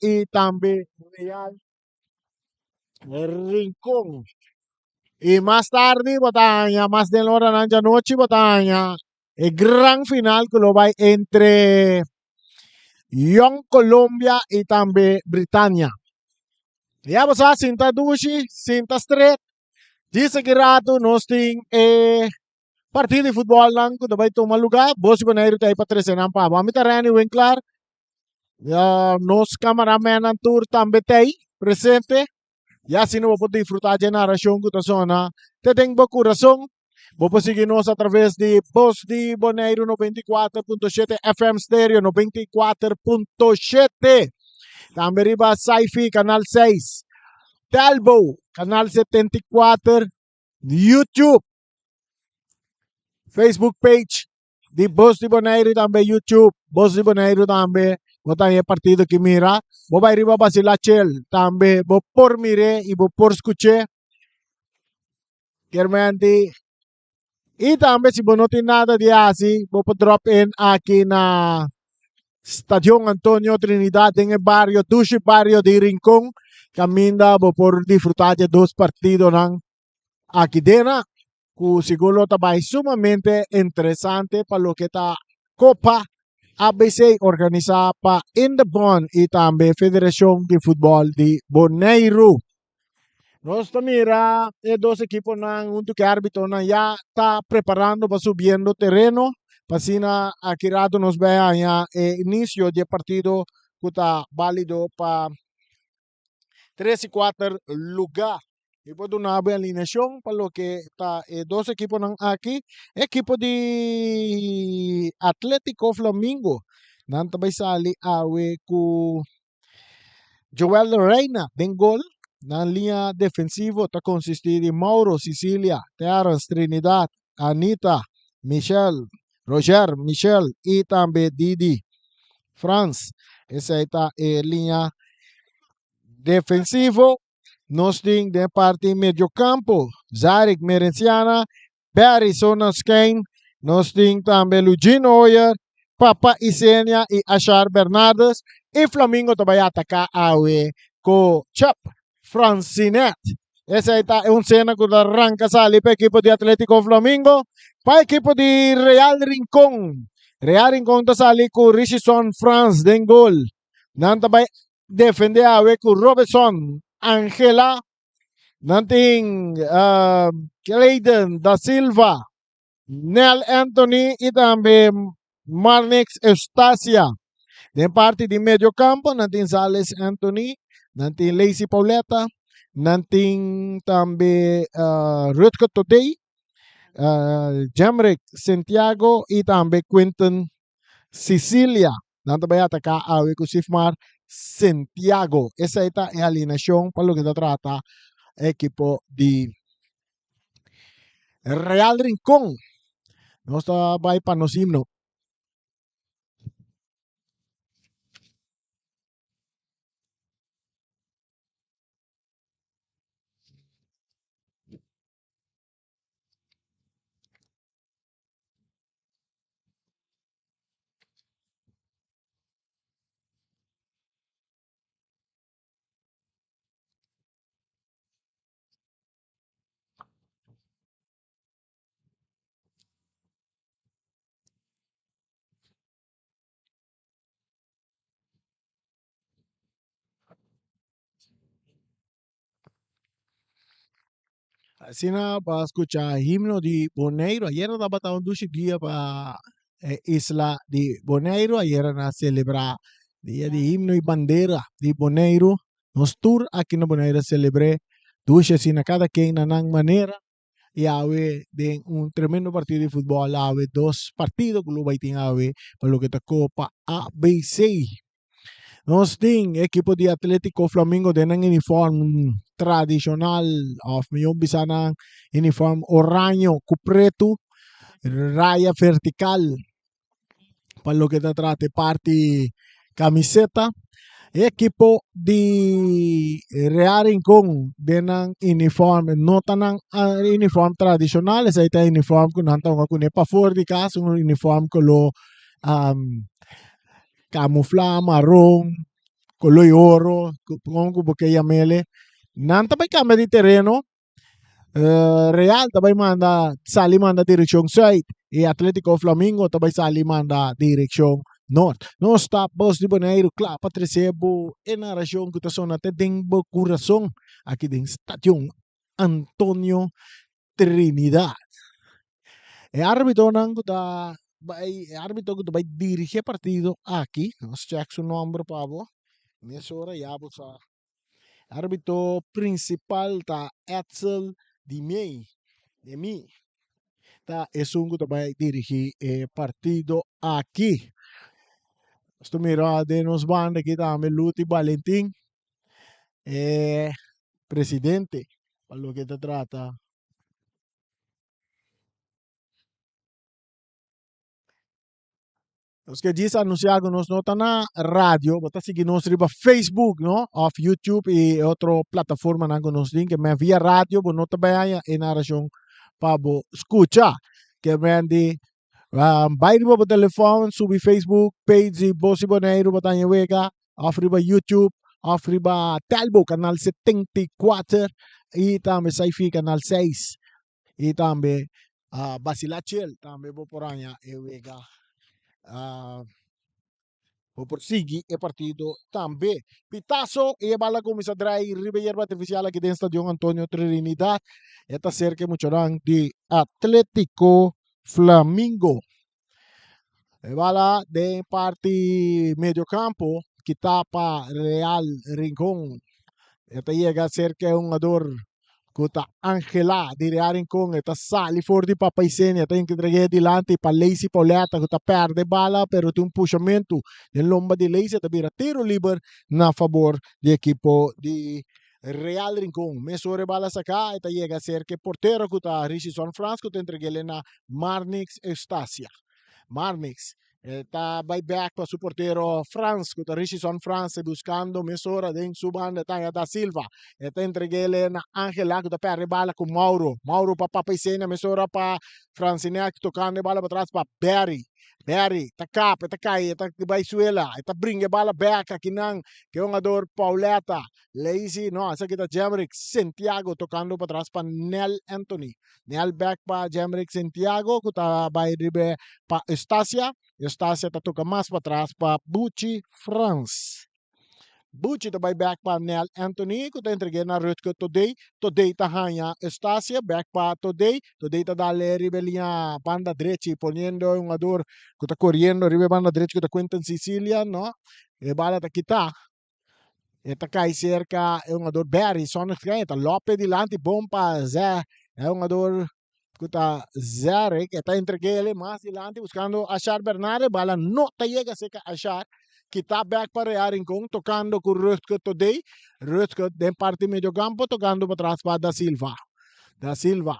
i tambe Real Rincon. I mas tardi bo ta haña, mas den oranan djanochi bo ta haña e gran final ku lo bai entre Young Colombia i tambe Britania. Ya bo sa sinta dushi, sinta stret. Djis aki ratu nos tin e partido di futbolnan ku ta bai tuma lugá. Bos di Boneiru ta ei pa trese nan pa bo. Ami ta Renny Winklaar. Nos kamaramennan tur tambe ta ei presente. Ya asina bo por disfrutá dje narashon ku ta sona te den bo kurason. Bo por sigui nos atraves di Bos di Boneiru 94.7 FM Stereo 94.7. Tambe riba Sci-Fi Kanal 6, Telbo Kanal 74, YouTube, Facebook page di Bos di Boneiru tambe YouTube Bos di Boneiru tambe bo ta e partido ki mira bo bai riba Basila Chel tambe bo por mir'é i bo por skuch'é Kermenti i tambe si bo no tin nada di hasi bo por drop in aki na Stadion Antonio Trinidad den e bario dushi bario di Rincon kaminda bo por disfruta di e dos partidonan aki dena. Ku sigur lo ta bai sumamente interesante pa loke ta Kopa ABC organisá pa Indebon i tambe Federashon di Futbòl di Boneiru. Nos ta mira e dos ekiponan huntu ku e árbitonan ya ta preparando pa subiendo tereno pa asina aki rato nos bai haña e inisio di e partido ku ta bálido pa tres i kuater lugá. Mi por duna bo e alineashon pa loke ta e dos ekiponan aki. Ekipo di Atletico Flamingo nan ta bai sali awe ku Joel Reina den gol. Nan liña defensivo ta konsistí di Mauro Sicilia, Terence Trinidad, Anita, Michel, Roger, Michel i tambe Didi Frans. Esei ta e liña defensivo. Nos tin den parti mediocampo Zarik Merenciana, Barry Sonneschijn. Nos tin tambe Lugino Hoyer, Papa Isenia i Ashar Bernardes. I Flamingo ta bai ataká awe ku Chup Francinet. Esei ta un sena ku ta ranka sali pa ekipo di Atletico Flamingo. Pa ekipo di Real Rincon. Real Rincon ta sali ku Richison Frans den gol. Nan ta bai defende awe ku Robinson Angela. Nan tin uh, Clayton da Silva, Nel Anthony i tambe Marnix Eustacia. Den parti di medio campo nan tin Zales Anthony, nan tin Lacey Pauletta, nan tin tambe uh, Rutger Todey, uh, Jemrick Santiago i tambe Quinton Sicilia. Nan ta bai ataká awe ku Sifmar Santiago. Esei ta e alineashon pa loke ta trata ekipo di Real Rincon. Nos ta bai pa nos himno. Asina pa skucha himno di Boneiru. Ayera tabata un dushi dia pa e isla di Boneiru. Ayera nan a selebrá dia di himno i bandera di Boneiru. Nos tur aki na Boneiru a selebr'é dushi asina kada ken na nan manera. I awe den un tremendo partido di futbòl awe dos partido ku lo bai tin awe pa loke ta Kopa ABC. Nos tin ekipo di Atletico Flamingo den nan uniform tradishonal òf mihó bisa nan uniform oraño ku pretu raya vertikal pa loke ta trata e parti kamiseta. E ekipo di Real Rincon den nan uniform no ta nan uniform tradishonal, esei ta uniform ku nan ta hunga kuné pafor di kas, un uniform koló kamuflá maron. Color y oro, kon ku bo ke yam'ele. Nan ta bai kambia di tereno. Real ta bai manda sali manda direkshon sùit i Atletico Flamingo ta bai sali manda direkshon nort. Nos ta Bos di Boneiru kla pa trese bo e narashon ku ta sona te den bo kurason aki den Stadion Antonio Trinidad. E arbitonan ku ta bai e arbito ku ta bai dirigi e partido aki, nos check su nomber pa bo, mesora ya bo sa. Arbito principal ta Edsel Dimey, Demi, ta esun ku ta bai dirigi e partido aki. Nos ta mira den nos banda aki tambe Luti Valentin, e presidente pa loke ta trata. Nos ke djis anunsiá ku nos no ta na radio, bo ta sigui nos riba Facebook, no? Òf YouTube i otro plataformanan ku nos tin. Ke men via radio bo no ta bai haña e narashon pa bo skucha. Ke men di bai riba bo telefòn, subi Facebook page di Bos di Boneiru, bo ta haña wega, òf riba YouTube, òf riba Telbo kanal 74 i tambe Saifi kanal 6. I tambe Basila Chel tambe bo por haña e wega. Bo por sigui e partido tambe. Pitazo i e bala kuminsá drai riba e yerba artifisial aki den Stadion Antonio Trinidad. E ta serka e muchanan di Atletico Flamingo. E bala den parti mediocampo kita pa Real Rincon. E ta yega cerca e hungador cu ta Angela di Real Rincon. E ta sali for di Papa Isenia. E ta entrega dilanti pa Lacey Pauletta cu ta perde bala pero tin un pushamento den lomba di Lacey. E ta bira tiro liber na fabor di ekipo di Real Rincon. Mesora e bala saca e ta yega cerca e portero cu ta Richison Frans cu ta entreg'ele na Marnix Eustacia. Marnix e ta bai bek pa su portero Frans cu ta Richison Frans e buscando mesora den su banda ta haya Da Silva. E ta entreg'ele na Angela cu ta perde bala cu Mauro. Mauro pa Papa Isenia mesora pa Francineck tocando e bala patras pa Barry. Barry ta kap, e ta kai, e ta bai suela, e ta bringa e bala bek akinan ke hungador Pauletta. Lazy, no, esaki ta Jemrick Santiago tocando patras pa Nel Anthony. Nel back pa Jemrick Santiago cu ta bay riba pa Eustacia. Eustacia ta toca mas patras pa Buchi Frans. Buchi ta bay back pa Nel Anthony cu ta entregue na Rutger Todey. Todey ta haya Eustacia back pa Todey. Todey ta dale riba e liña banda drechi poniendo e hungador cu ta coriendo riba e banda drechi cu ta Quinton Cecilia. No, e bala ta kita. E ta kai serka e hungador Barry Sonnenschein. E ta lope dilanti bon pa Zé. E hungador ku ta Zerek. E ta entreg'é mas dilanti buskando Ashar Bernardo. E bala no ta yega serka Ashar. Kita bek pa Real Rincon tokando ku Rutger Todey. Rutger den parti mediokampo tokando patras pa Da Silva. Da Silva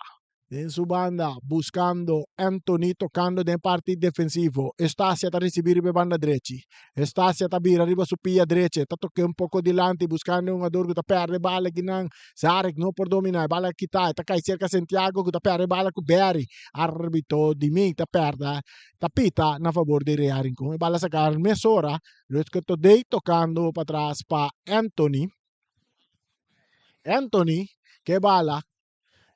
Den su banda buscando Anthony tocando den parti defensivo. Eustacia ta ricibi riba e banda drechi. Eustacia ta bira riba su pia drechi. Ta toke un poco dilanti buscando e hungador cu ta perde bala kinan. Zarek no por domina e bala kita. E ta cay cerca Santiago cu ta perde bala cu Barry. Arbitro Dimey ta perda ta pita na fabor di Real Rincon. E bala saca mesora. Rutger Todey tocando patras pa Anthony. Anthony ke bala.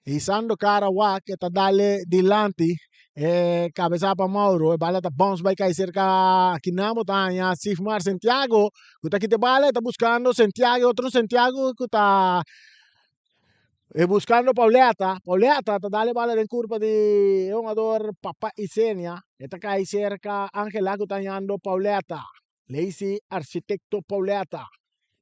Hisando cara wak e ta dale dilanti e cabeza pa Mauro e bala ta bounce bai cay cerca Kinamo ta haña Sifmar Santiago cu ta kita e bala e ta buscando Santiago e otro Santiago cu ta e buscando Pauleta Pauleta ta dale bala den curpa di e hungador Papa Isenia e ta cay cerca Angela cu ta hañando Pauleta. Lazy Architecto Pauletta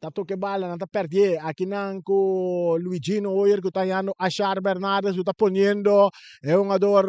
ta toke bala, nan ta perdié. Akinan ku Luigino Hoyer ku ta hañando Ashar Bernardes ku ta poniendo e hungador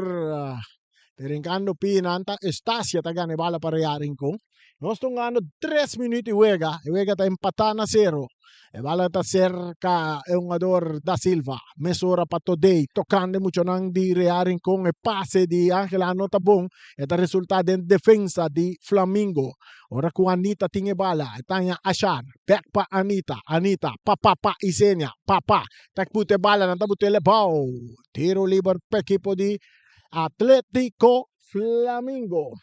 brinkando pi nan ta Eustacia ta gana e bala pa Real Rincon. Nos ta hungando tres minuut di wega, e wega ta empatá na sero. E bala ta serka e hungador Da Silva. Mesora pa Todey tokando e muchanan di Real Rincon. E pase di Angela no ta bon. E ta resulta den defensa di Flamingo. Ora ku Anita tin e bala, e ta haña Ashar. Bek pa Anita. Anita, pa pa pa Isenia. Pa pa. Ta buta e bala, nan ta buta el abou. Tiro liber pa ekipo di Atletico Flamingo.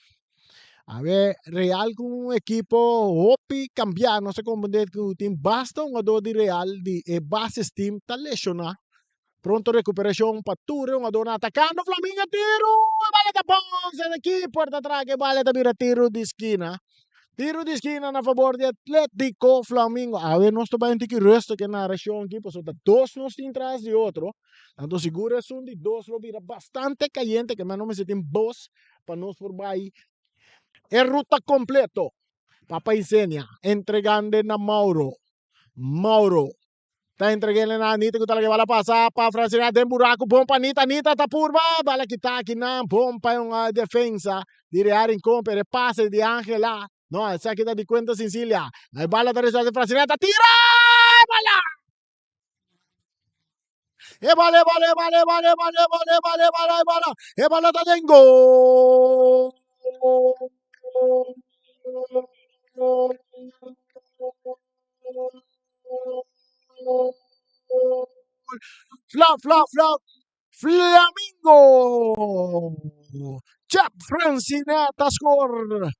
Awe Real ku un ekipo hopi kambiá. Nos a komprendé ku tin basta hungadó di Real di e basis team ta leshoná. Pronto rekuperashon pa tur e hungadónan atakando Flamingo tiru! E bala ta bòns en e keeper ta traha e bala ta bira tiru di skina. Tiru di skina na fabor di Atletico Flamingo. Awe nos ta bai un tiki rustig e narashon aki pasobra ta dos nos tin tras di otro. Anto sigur esun di dos lo bira bastante kayente ke men no mester tin bos pa nos por bai e ruta kompleto. Papa Isenia entregando na Mauro. Mauro Ta entreg'el na Anita ku ta laga e bala pasa pa Francina den buraku bon pa Anita, Anita ta purba bala kita akinan bon pa un defensa di Real Rincon pero e pase di Angela no esaki ta di cuenta Cecilia e bala ta rechasa Francina ta tira e bala e bala e bala e bala e bala e bala e bala e bala e bala e bala e bala ta den gol. Fla, fla, fla, Flamingo! Chap Francineta score!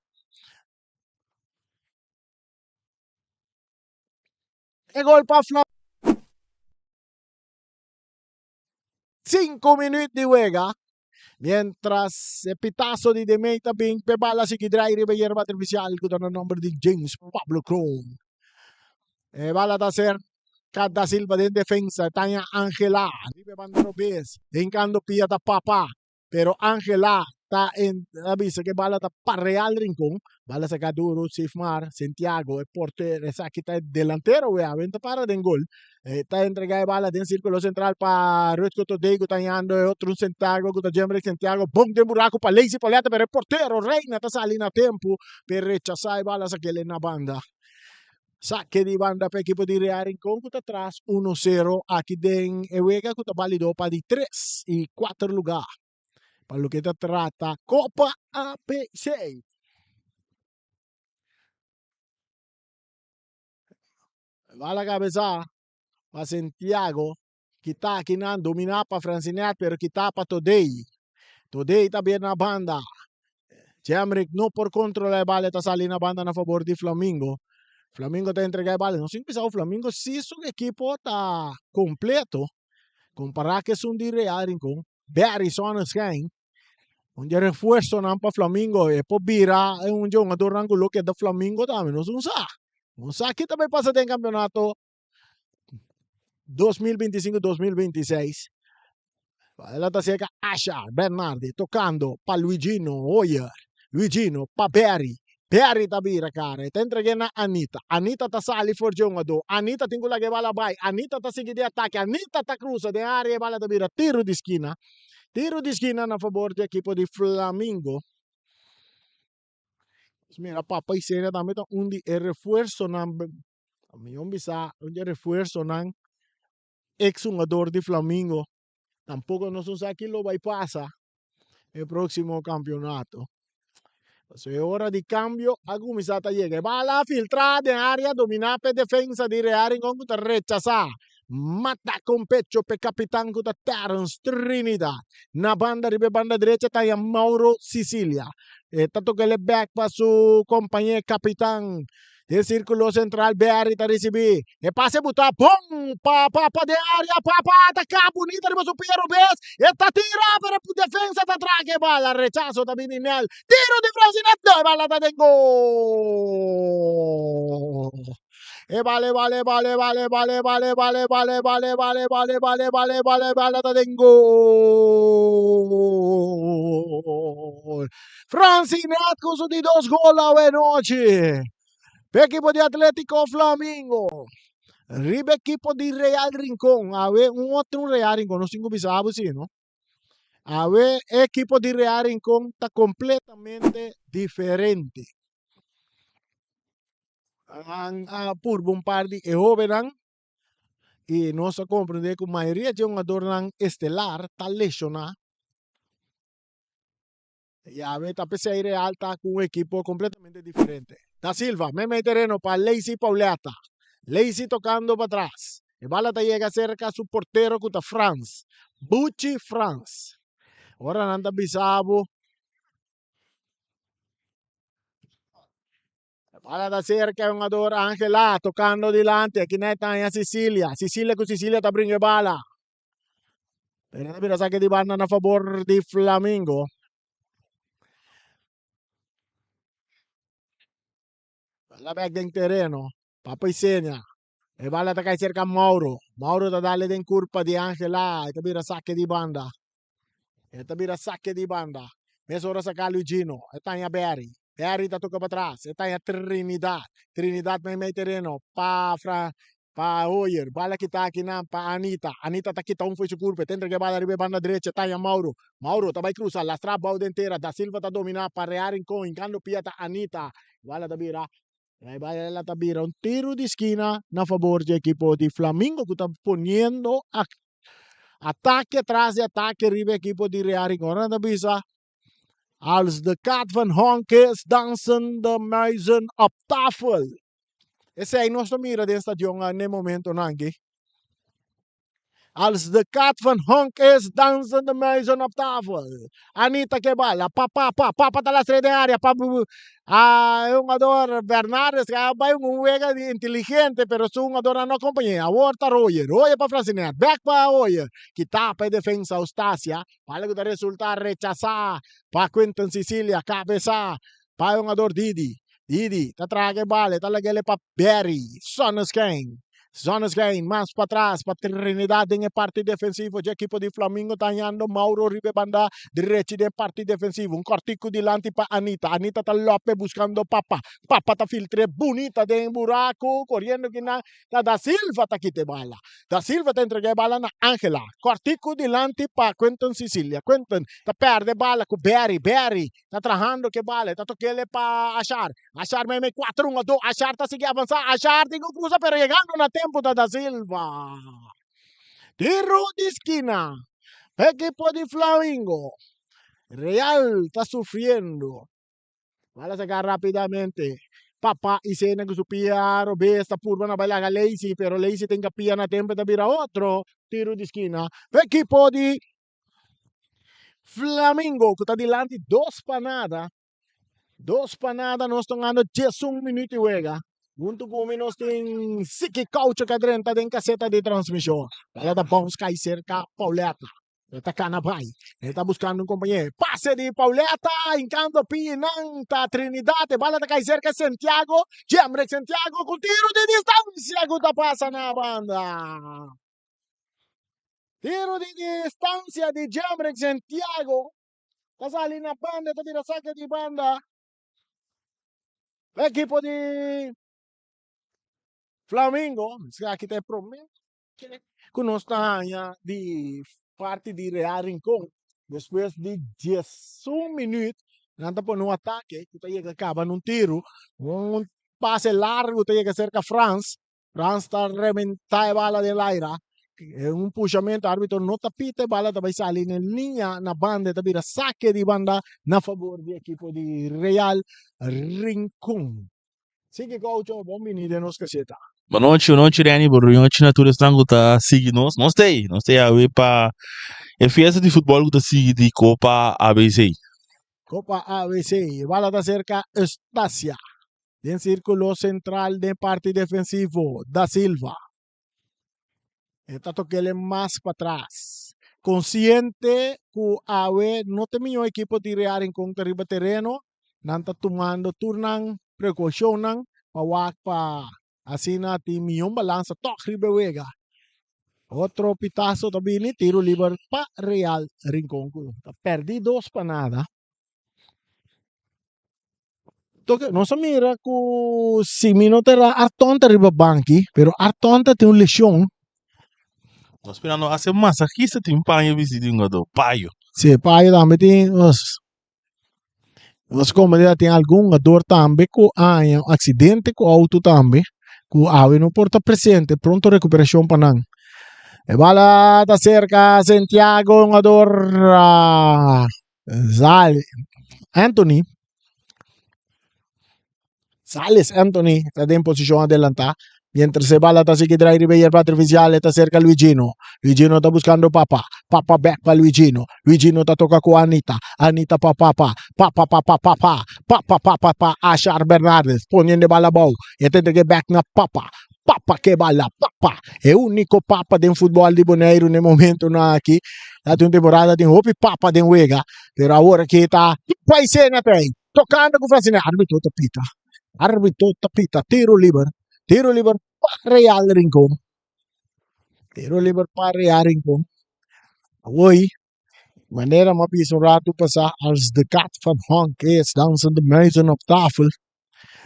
E gol pa Fla. 5 minuut di wega. Mientras e pitazo di de meta bin pe bala sigui drai riba yerba artificial cu ta na nomber di James Pablo Kroon. E bala ta ser Cada Silva den defensa, Tanya Angela riba e banda robes, hincando pia ta Papa. Pero Angela ta en a bisa ke bala ta pa Real Rincon. Bala saka duro Sifmar Santiago e portero esaki ta e delantero we awe ta para den gol. E ta entrega e bala den circulo central pa Rutger Todey ku ta yando e otro Santiago ku ta Jemrick Santiago bon den buraku pa Lazy Pauletta pero e portero Reina ta sali na tempo pe rechasa e bala sakele na banda. Sake di banda pa ekipo di Real Rincon ku ta tras uno sero aki den e wega ku ta balido pa di tres i kuater luga pa loke ta trata Kopa ABC. Bala kabesa pa Santiago kita akinan domina pa Francinet pero kita pa Todey. Todey ta bira na banda. Jemrick no por controla e bala e ta sali na banda na fabor di Flamingo. Flamingo ta entrega e bala. Nos tin bisa Flamingo si su ekipo ta completo compara cu esun di Real Rincon. Barry Sonnenschein un di e refuerzonan pa Flamingo e por bira un di e hungadornan cu lo keda Flamingo tambe. Nos no sa. Nos sa ki ta bay pasa den campeonato 2025 2026. Ela ta cerca Ashar Bernardi tocando pa Luigino Hoyer. Luigino pa Berry. Berry ta bira cara. E ta entregue na Anita. Anita ta sali for dje hungador. Anita tin cu laga e bala bay. Anita ta sigui di atake. Anita ta cruza den area e bala ta bira tiro di skina. Tiro di skina na fabor di ekipo di Flamingo. Mira Papa Isenia tambe ta un di e refuerzonan Mihó bisa un di e refuersonan ex hungador di Flamingo. Tampoco nos no sa ki lo bai pasa e próximo campeonato. Pasobra e ora di cambio a cuminsa ta yega. E bala a filtra den area domina p'e defensa di Real Rincon cu ta rechasa. Mata con pecho p'e capitan cu ta Terence Trinidad. Na banda riba e banda derecha ta haña Mauro Sicilia. E ta toca el e bek pa su compañe capitan Den sirkulo sentral Berry ta risibí e pase butá bon pa Papa den área. Papa ataká bunita riba su pia robes. E ta tira pero e defensa ta traga e bala. Rechaso ta bini Nel. Tiro di Francinetto e bala ta den gol. E bala e bala e bala e bala e bala e bala e bala e bala e bala e bala e bala e bala e bala e bala e bala ta den gol. Francinet ku su di dos gol awe nochi. P'e ekipo di Atletico Flamingo. Riba ekipo di Real Rincon. Awe un otro Real Rincon. Nos tin ku bisa abo si, no? Awe e ekipo di Real Rincon ta completamente diferente. Nan a purba un par di e hobennan y nos a comprende cu mayoria dje hungadornan estelar ta lesiona. Yawe ta p'esei Real ta ku un ekipo kompletamente diferente. Da Silva meimei tereno pa Leisy Pauletta. Leisy tokando patras. E bala ta yega serka su portero ku ta Frans. Buchi Frans. Ora nan ta bisa bo. Bala ta cerca e hungador Angela tocando dilanti. Aki na e taña Cecilia. Cecilia cu Cecilia ta bringa e bala. Pero ta bira saque di banda na favor di Flamingo. Bala bek den tereno. Papa Isenia. E bala ta kai cerca Mauro. Mauro ta dale den curpa di Angela. E ta bira saque di banda. E ta bira saque di banda. Mesora saca Luigino. E taña Berry. Berry ta toca patras. E taña Trinidad. Trinidad meimei tereno. Pa Fra pa Hoyer. Bala kita akinan pa Anita. Anita ta kita un fo'i su curpa. E ta entrega e bala riba e banda drecha. E taña Mauro. Mauro ta bay cruza. Lastra abao den tera. Da Silva ta domina pa Real Rincon. Hincando pia ta Anita. Bala ta bira E bala ta bira un tiro di skina na fabor di ekipo di Flamingo ku ta poniendo atake tras di atake riba ekipo di Real Rincon. Nan ta bisa als de kat van honk is dansen de muizen op tafel. Esei nos ta mira den stadion na e momentonan aki. Als de kat van honk is, dansen de muizen op tafel. Anita ke bala, pa pa pa, papa ta lastra den area, pa ah, e hungador Bernardes a bai un wega di inteligente, pero su hungadornan no acompañ'é. Awor ta Royer, Royer pa Francinet, bek pa Royer, kita pa e defensa Eustacia, bala ku ta resulta rechasá pa Quinton Cecilia, kabesá pa e hungador Didi. Didi ta traga e bala, e ta lag'el pa Berry, Zonneschijn. Zonneschijn mas patras pa Trinidad den e parti defensivo dje ekipo di Flamingo ta hañando Mauro riba e banda drechi den parti defensivo. Un kòrtiku dilanti pa Anita. Anita ta lòp'e buskando Papa. Papa ta filtr'e bunita den buraku koriendo kinan ta Da Silva ta kita e bala. Da Silva ta entrega e bala na Angela. Kòrtiku dilanti pa Quentin Cecilia. Quentin ta pèrdè bala ku Berry. Berry ta trahando ke bala. E ta tok'el pa Ashar. Ashar meimei 4 un a 2. Ashar ta sigui avansa. Ashar tin ku krusa pero yegando na tempo ta Da Silva. Tiro di skina pa ekipo di Flamingo. Real ta sufriendo. Bala saka rapidamente. Papa Isena ku su pia robes ta purba na bai laga Leisi pero Leisi tin ka pia na tempo ta bira otro tiro di skina pa ekipo di Flamingo ku ta dilanti 2 pa nada. Dos pa nada nos ta gando 11 minuut di wega. Huntu ku mi nos tin Siki Caucho ka drenta den kaseta di transmishon. Bala ta bounce kai serka Pauletta. E ta kana bai. E ta buskando un kompañero. Pase di Pauletta hinkando pinan ta Trinidad. E bala ta kai serka Santiago. Jemrick Santiago ku tiro di distansia ku ta pasa na banda. Tiro di distansia di Jemrick Santiago. Ta sali na banda, ta bira sake di banda. Ekipo di Flamingo, esaki ta e prome ku nos ta haña di parti di Real Rincon. Despues di 11 minuut, nan ta pone un atake ku ta yega kaba na un tiru. Un pase largu ta yega serka Frans. Frans ta rementá e bala den laira. E un pushamento, arbitro no ta pita, e bala ta bai sali na liña na banda, e ta bira sake di banda na fabor di ekipo di Real Rincon. Sigui Gaucho, bon bini den nos kaseta. Bonochi, bonochi Renny, bonochi na tur esnan ku ta sigui nos. Nos ta ei, nos ta ei awe pa e fiesta di futbòl ku ta sigui di Kopa ABC. Kopa ABC, e bala ta serka Eustacia. Den sirkulo sentral den parti defensivo, Da Silva. E ta tok'el mas patras. Konsiente ku awe no ta e mihó ekipo di Real Rincon ta riba tereno, nan ta tumando tur nan prekoushonnan pa wak pa asina tin mihó balansa tòg riba e wega. Otro pitaso ta bini, tiro liber pa Real Rincon ku ta pèrdí dos pa nada. Toke nos a mira ku si mi no ta erá Arton ta riba banki, pero Arton ta tin un leshon. Nos mira no hace masajista tin paño bisti di un jugador, payo. Si, payo tambe tin nos nos komunidad tin algun jugador tambe ku a haña un aksidente ku outo tambe ku awe no por ta presente, pronto rekuperashon pa nan. E bala ta serka Santiago, jugador Zal Anthony Sales Anthony ta den posishon adelantá. Mientras e bala ta sigui drai riba e yerba artificial e ta cerca Luigino. Luigino ta buscando Papa. Papa back pa Luigino. Luigino ta toca cu Anita. Anita pa Papa. Papa papa papa. Papa papa pa Ashar Bernardes. Poniendo e bala abou. E ta entrega back na Papa. Papa ke bala. Papa. E unico Papa den futbol di Boneiru na e momentonan aki. Ta tin un temporada tin hopi Papa den wega. Pero awor aki ta Papa Isenia ta ei. Tocando cu Francine. Arbitro ta pita. Arbitro ta pita. Tiro liber. Tiro liber pa Real Rincon. Tiro liber pa Real Rincon. Awoi, manera mi a bisa un rato pasá, als de kat van honk is, dansen de muizen op tafel.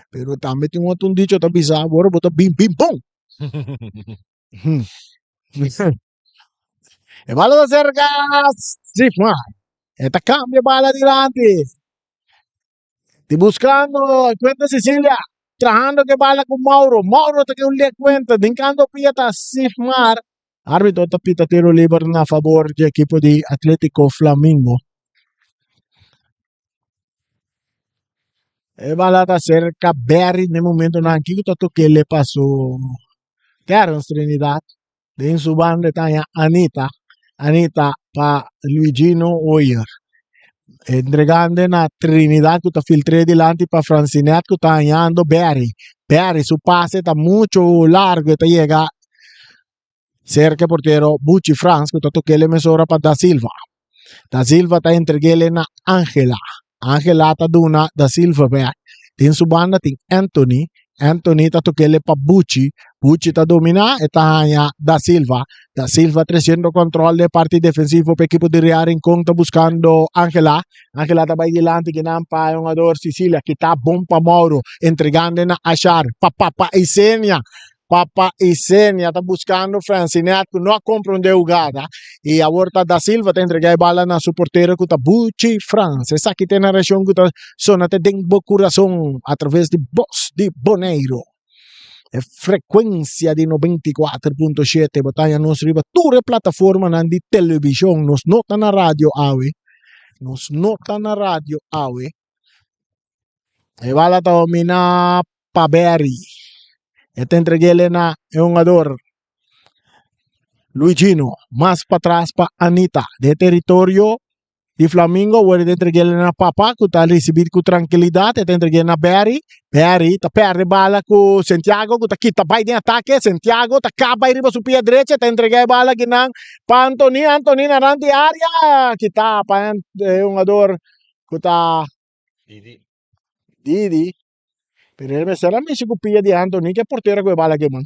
Pero tambe tin otro un dicho ta bisa, ora bo ta bin bin bon. E bala ta serka Sifma. E ta kambia bala dilanti. Di buscando encuentra Cecilia. Trahando ke bala ku Mauro. Mauro ta ke un le cuenta. Dincando pia ta Sifmar. Arbitro ta pita tiro liber na favor di ekipo di Atletico Flamingo. E bala ta cerca Berry ne momentonan aki ku ta tok'e pa su Terence Trinidad. Den su banda ta haña Anita. Anita pa Luigino Hoyer. Entregando na Trinidad ku ta filtr'é dilanti pa Francinet ku ta hañando Berry. Berry su pase ta mucho largo e ta yega serka e portero Buchi Frans ku ta tok'é mesora pa Da Silva. Da Silva ta entreg'é na Angela. Angela ta duna Da Silva bek. Den su banda tin Anthony. Anthony ta tok'é pa Buchi. Buchi ta dominá, e ta haña Da Silva. Da Silva tresiendo control den parti defensivo pa ekipo di Real Rincon ta buskando Angela. Angela ta bai dilanti kinan pa e hungador Cecilia kita bon pa Mauro entregando na Ashar pa Papa Isenia. Papa Isenia ta buscando Francinet cu no a comprende hugada y awor ta Da Silva ta entrega e bala na su portero cu ta Buchi Frans. Esaki ta e narracion cu ta sona te den bo curason a traves di Bos di Boneiro. E frecuencia di 94.7 bo ta haña nos riba tur e plataformanan di television. Nos no ta na radio awe. Nos no ta na radio awe. E bala ta domina pa Berry. E ta entreg'el na e hungador Luigino. Mas patras pa Anita. Den teritorio di Flamingo awor e ta entreg'el na Papa ku ta risibí ku trankilidat. E ta entreg'el na Berry. Berry ta pèrdè bala ku Santiago ku ta kita bai den atake. Santiago ta kaba riba su pia drecha. E ta entregá e bala kinan pa Antony. Antony na rant di área. Kita pa e hungador ku ta Didi. Didi. Pero el mester a mishi ku pia di Anthony ke portero ku e bala ke man.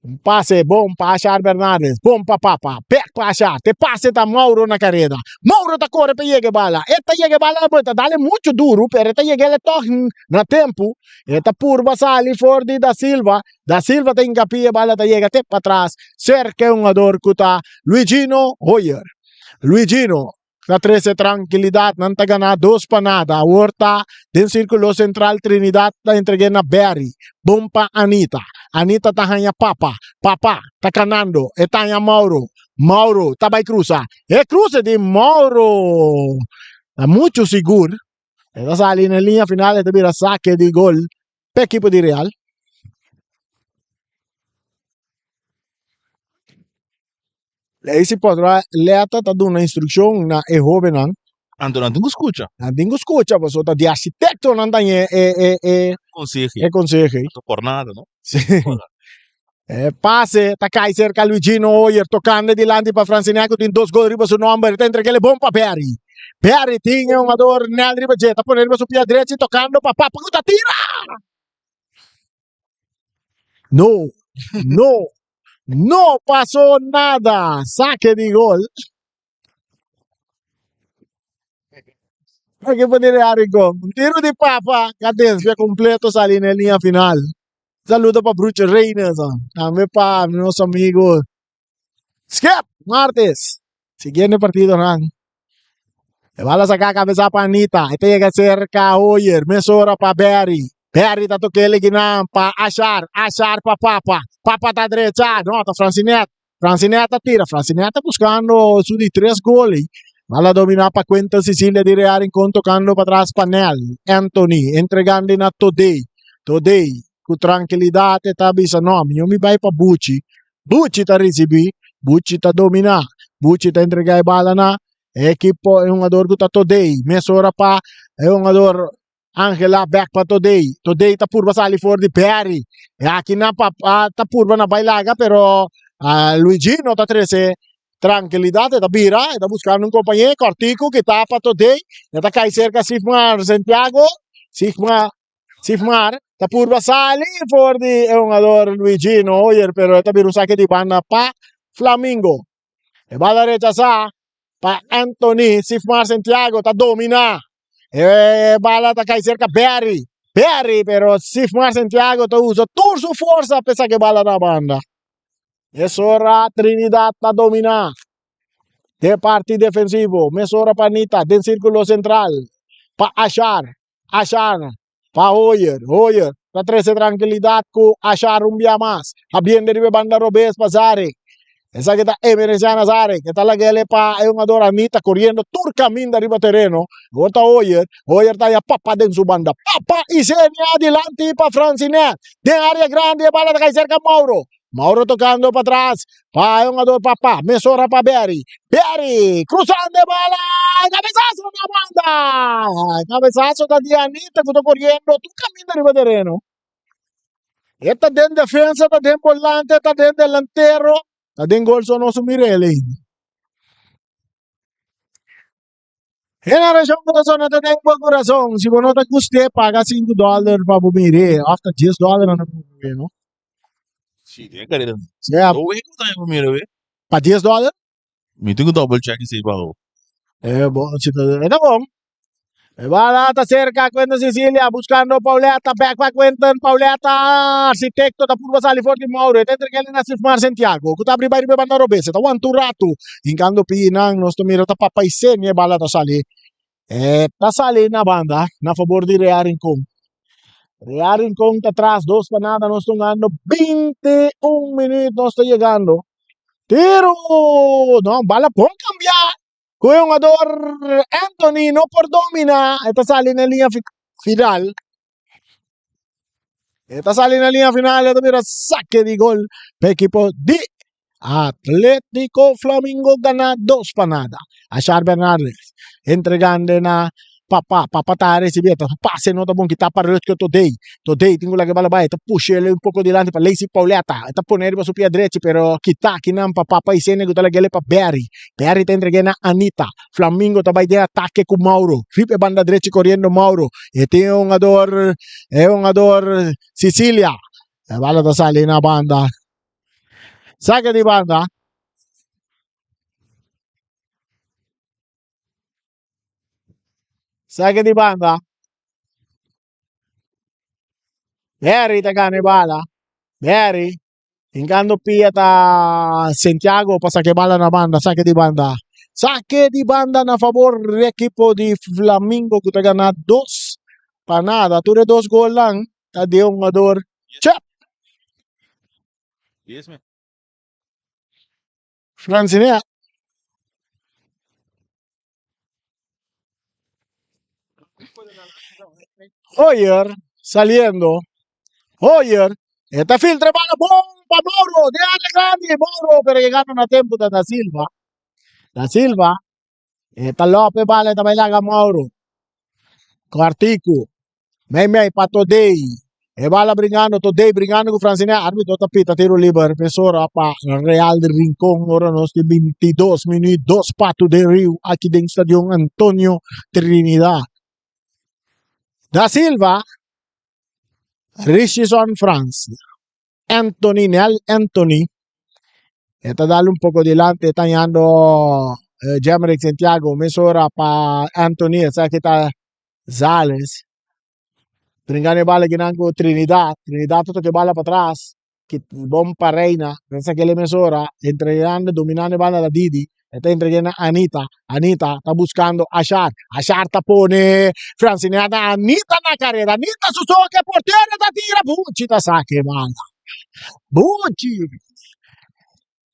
Un pase bon pa Ashar Bernardes, bon pa Papa, bek pa Ashar, te pase ta Mauro na kareda. Mauro ta kore pa yega e bala, e ta yega e bala pero e ta dale muchu duru pero e ta yega el tòg na tempu. E ta purba sali for di Da Silva, Da Silva ta hinka pia e bala ta yega te patras serka e hungador ku ta Luigino Hoyer. Luigino Ta trece trankilidad, nan ta gana dos pa nada. Awor ta den circulo central Trinidad ta entregue na Berry. Bon pa Anita. Anita ta haña Papa. Papa ta canando. E ta haña Mauro. Mauro ta bay cruza. E cruce di Mauro ta mucho sigur. E ta sali na liña final e ta bira saque di gol pa ekipo di Real. Leisi Podra Leta ta duna instrukshon na e hóbennan. Anto nan tin ku skucha. Nan tin ku skucha pasobra ta di arkitektonan ta ñe e e e Konseho. e konseho. No ta por nada, no? Sí. E pase ta kai serka Luigino Hoyer tokando dilanti pa Francineco ku tin dos gol riba su nòmber. Ta entreg'é bon pa Berry. Berry tin e hungador Nel riba dje. Ta pone riba su pia drechi tokando pa Papa ku ta tira! No, no, no pasó nada. Saque di gol. Hay que poner a Rincón. Un tiro di Papa, cadencia completo sali na línea final. Saludo pa Brucho Reines, tambe pa nos amigo Skep Martes. Siguiente partido nan. E bala saca cabeza pa Anita. E ta yega cerca Hoyer. Mesora pa Barry. Barry ta toque kinan pa Ashar. Ashar pa Papa. Papa ta drecha. No, ta Francinet. Francinet ta tira. Francinet ta buscando su di tres gol. Bala domina pa Quentin Cecilia di Real Rincón tocando pa atrás pa Nel. Anthony entregando na Todey. Todey. Ku trankilidat e ta bisa, No, mi no mi bai pa Buchi. Buchi ta risibí, Buchi ta dominá, Buchi ta entregá e bala na e ekipo, e hungador ku ta Todei. Mesora pa e hungador Angela bek pa Todei. Todei ta purba sali for di Perry. E aki na pa ta purba na bai laga, pero Luigino ta trese trankilidat. E ta bira, e ta buskando un kompañé. Kòrtiku ki ta pa Todei. E ta kai serka Sigmar Santiago. Sigmar Sigmar ta purba sali for di e hungador Luigino Hoyer, pero e ta bira un sake di banda pa Flamingo. E bala rechasá pa Anthony Sifmar Santiago ta dominá. E bala ta kai serka Berry. Berry, pero Sifmar Santiago ta usa tur su forsa pa saka e bala na banda. Mesora Trinidad ta dominá. Den parti defensivo, mesora pa Anita den sírkulo sentral pa Ashar. Ashar pa Hoyer, Hoyer ta trece trankilidat ku Ashar un bia mas, habiendo riba e banda robes pa Zarek. Esaki ta Emerenciana Zarek, e ta lag'ele pa e hungador Anita koriendo tur kaminda riba tereno. Awor ta Hoyer, Hoyer ta haya Papa den su banda. Papa i Xenia dilanti pa Francinet. Den area grandi e bala ta kai serka Mauro. Mauro tocando patras pa e hungador Papa, mesora pa Berry. Berry cruzando e bala, cabezazo na banda. Cabezazo ta di Anita cu ta coriendo tur caminda riba tereno. E ta den defensa, ta den volante, ta den delantero, ta den gol so nos mir'el ainda. E narashon ku ta sona ta den bo kurason. Si bo no ta gust'é, paga sinku dòler pa bo mir'é, òf ta dies dòler nan ta mir'é, no? Si, den karera. Sea. Bo wei ku ta bo mira we? Pa dies dòler? Mi tin ku double check esei pa bo. E bo, si ta, e ta bon. E bala ta serka Quentin Cecilia buscando Pauletta, back pa Quentin, Pauletta, Architecto ta purba sali for di Mauro, e ta entreg'el na Sifmar Santiago, ku ta abri bai riba e banda robes, e ta wanta un ratu, hinkando pinan, nos ta mira ta Papa Iseni e bala ta sali, e ta sali na banda na fabor di Real Rincon. Real Rincon ta tras dos pa nada, nos ta hungando 21 minuut, nos ta yegando. Tiro! No, bala bon cambia. Ku e hungador Anthony no por domina, e ta sali na liña final. E ta sali na liña final, e ta bira sake di gol pa ekipo di Atletico Flamingo gana 2-0. Ashar Bernardes entregando na Papa, Papa ta recibi, ta pase no ta bon kita pa Rutger Todey. Todey tin ku laga e bala bai, ta pusha el un poko dilanti pa Lacey Pauletta. E ta pone riba su pia drechi, pero kita kinan pa Papa Isenia ku ta lag'el pa Barry. Barry ta entreg'é na Anita. Flamingo ta bai den atake ku Mauro. Riba e banda drechi koriendo Mauro. E tin e hungador, e hungador Sicilia. E bala ta sali na banda. Sake di banda. Sake di banda. Barry ta gana e bala. Barry hinkando pia ta Santiago pa saka e bala na banda. Sake di banda. Sake di banda na fabor di ekipo di Flamingo ku ta gana 2-0. Tur e dos golnan ta di e hungador Chep. Francinea. Hoyer saliendo. Hoyer. Esta filtra bala bon pa Mauro. De área grande. Mauro, pero llegando na tempo ta Da Silva. Da Silva. Esta López bala ta bai laga Mauro. Cuartico. Mei mei pa Todey. E bala bringando, Todey bringando ku Francine. Arbitro ta pita tiro liber. Mesora pa Real de Rincon. Ora nos tin 22 minuut. Dos patu den riu aki den Stadion Antonio Trinidad. Da Silva. Richison Frans. Anthony, Nel Anthony. E ta dal un poco dilante, ta hallando eh, Jemerick Santiago. Mesora pa Anthony, esaki ta Zales. Bringando e bala kinan ku Trinidad. Trinidad ta toka e bala patras. Ki bon pa Reina. Pensa ke el mesora. Entregando, dominando e bala ta Didi. E ta entreg'é na Anita. Anita ta buskando Ashar. Ashar ta pone Francinea ta Anita na karera. Anita su toke, portero ta tira. Buchi ta saka e bala. Buchi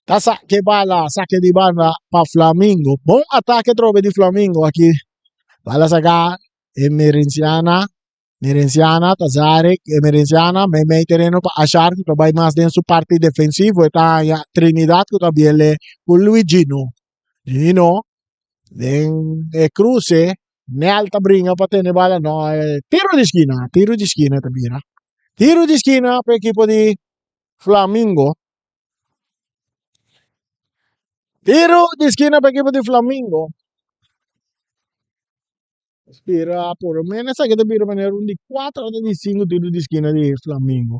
ta saka e bala. Sake di banda pa Flamingo. Bon atake trobe di Flamingo aki. Bala saka Emerenciana. Merenciana ta Zarek, e Merenciana meimei tereno pa Ashar ku ta bai mas den su parti defensivo. E ta haña Trinidad ku ta biele ku Luigino. Gino den e kruse, Nel ta bringa pa tene bala, no, e tiro di skina, tiro di skina ta bira. Tiro di skina pa ekipo di Flamingo. Tiro di skina pa ekipo di Flamingo. Spera por lo menos esaki ta bira manera un di cuatro ota di cinco tiro di skina di Flamingo.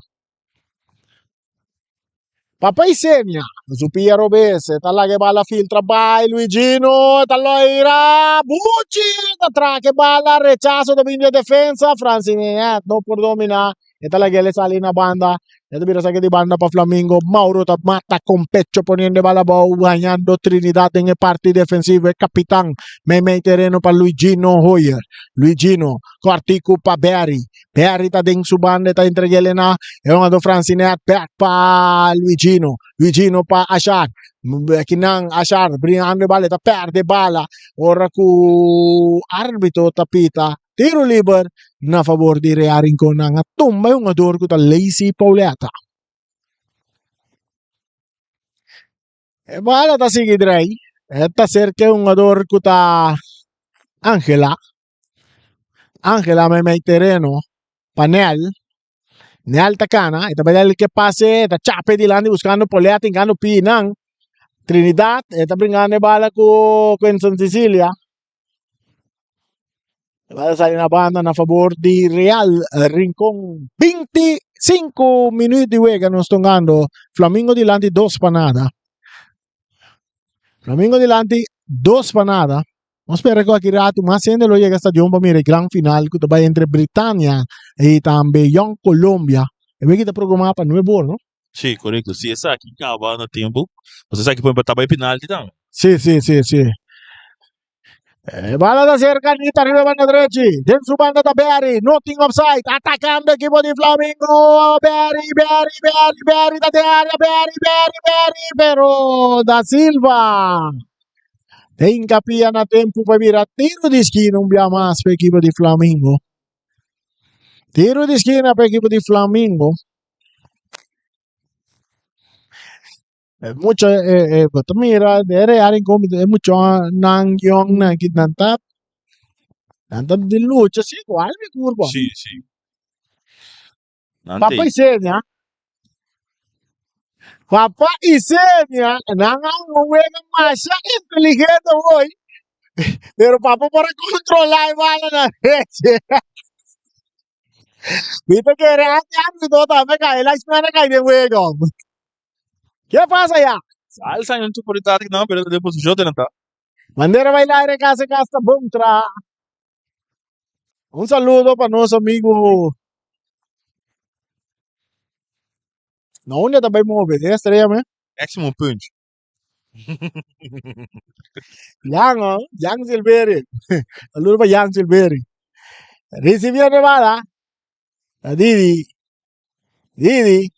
Papa Isenia, su pia robes, e ta laga e bala filtra bai Luigino, e ta loira, Bucci ta traha e bala, rechazo ta bini di e defensa, Francinet no por domina, e ta laga el sali na banda, e ta bira saki di banda pa Flamingo, Mauro ta mata con pecho poniendo e bala abou, gañando Trinidad den e parti defensivo, e capitan meimei tereno pa Luigino Hoyer, Luigino cortico pa Berry, Perry ta den su banda e ta entrega el na e hungador Francinet back pa Luigino. Luigino pa Ashar. Kinan Ashar bringando e bala e ta perde bala ora ku arbitro ta pita tiro liber na favor di Real Rincon. Nan a tumba e hungador ku ta Lacey Pauletta. E bala ta sigui drei. E ta serka e hungador ku ta Angela. Angela meimei tereno pa Nel. Nel ta cana, e ta bai dal ke pase, e ta chape dilanti buscando Polet, hincando pinan. Trinidad, e ta bringando e bala cu Quinson Cecilia. E bala sali na banda na favor di Real Rincon. 25 minuut di wega nos tongando. Flamingo dilanti dos pa nada. Flamingo dilanti dos pa nada. Nos spera ku aki ratu mas hende lo yega stadion pa mira e gran final ku ta bai entre Britania i tambe Young Colombia. E wiki ta programá pa nuebe or, no? Sí, korekto. Si esaki kaba na tempu, pasobra esaki por ta bai penalti tambe. Sí, sí, sí, sí. E bala ta cerca Anita riba banda drechi. Den su banda ta Berry. No tin offside. Atacando equipo di Flamingo. Berry, Berry, Berry, Berry ta den área. Berry, Berry, Berry. Pero Da Silva. Ta hincapia na tempo pa bira tiro di esquina un bia mas pa equipo di Flamingo. Tiro di esquina pa equipo di Flamingo. E mucha e e bo ta mira den Real Rincon e muchanan yong nan ki nan ta nan ta di lucha si ku alma i kurpa. Sí, sí. Nan Papa te. Isenia, Papa Isenia, nan a un wega masha inteligente hoy, pero Papa por a controla e bala na leche. Mi ta kere antes arbitro tambe kai, el a spera kai den wega. Ke pasa ya? Salsa yon tu por tati no, pero de posición te nata. Bandera baila aire casa casa bon tra. Un saludo pa nos amigo. Na unda ta bai move? De estrella me? Maximum punch. Jan, oh, Jan Silveri. Saludo pa Jan Silveri. Recibiendo bala. A Didi. Didi.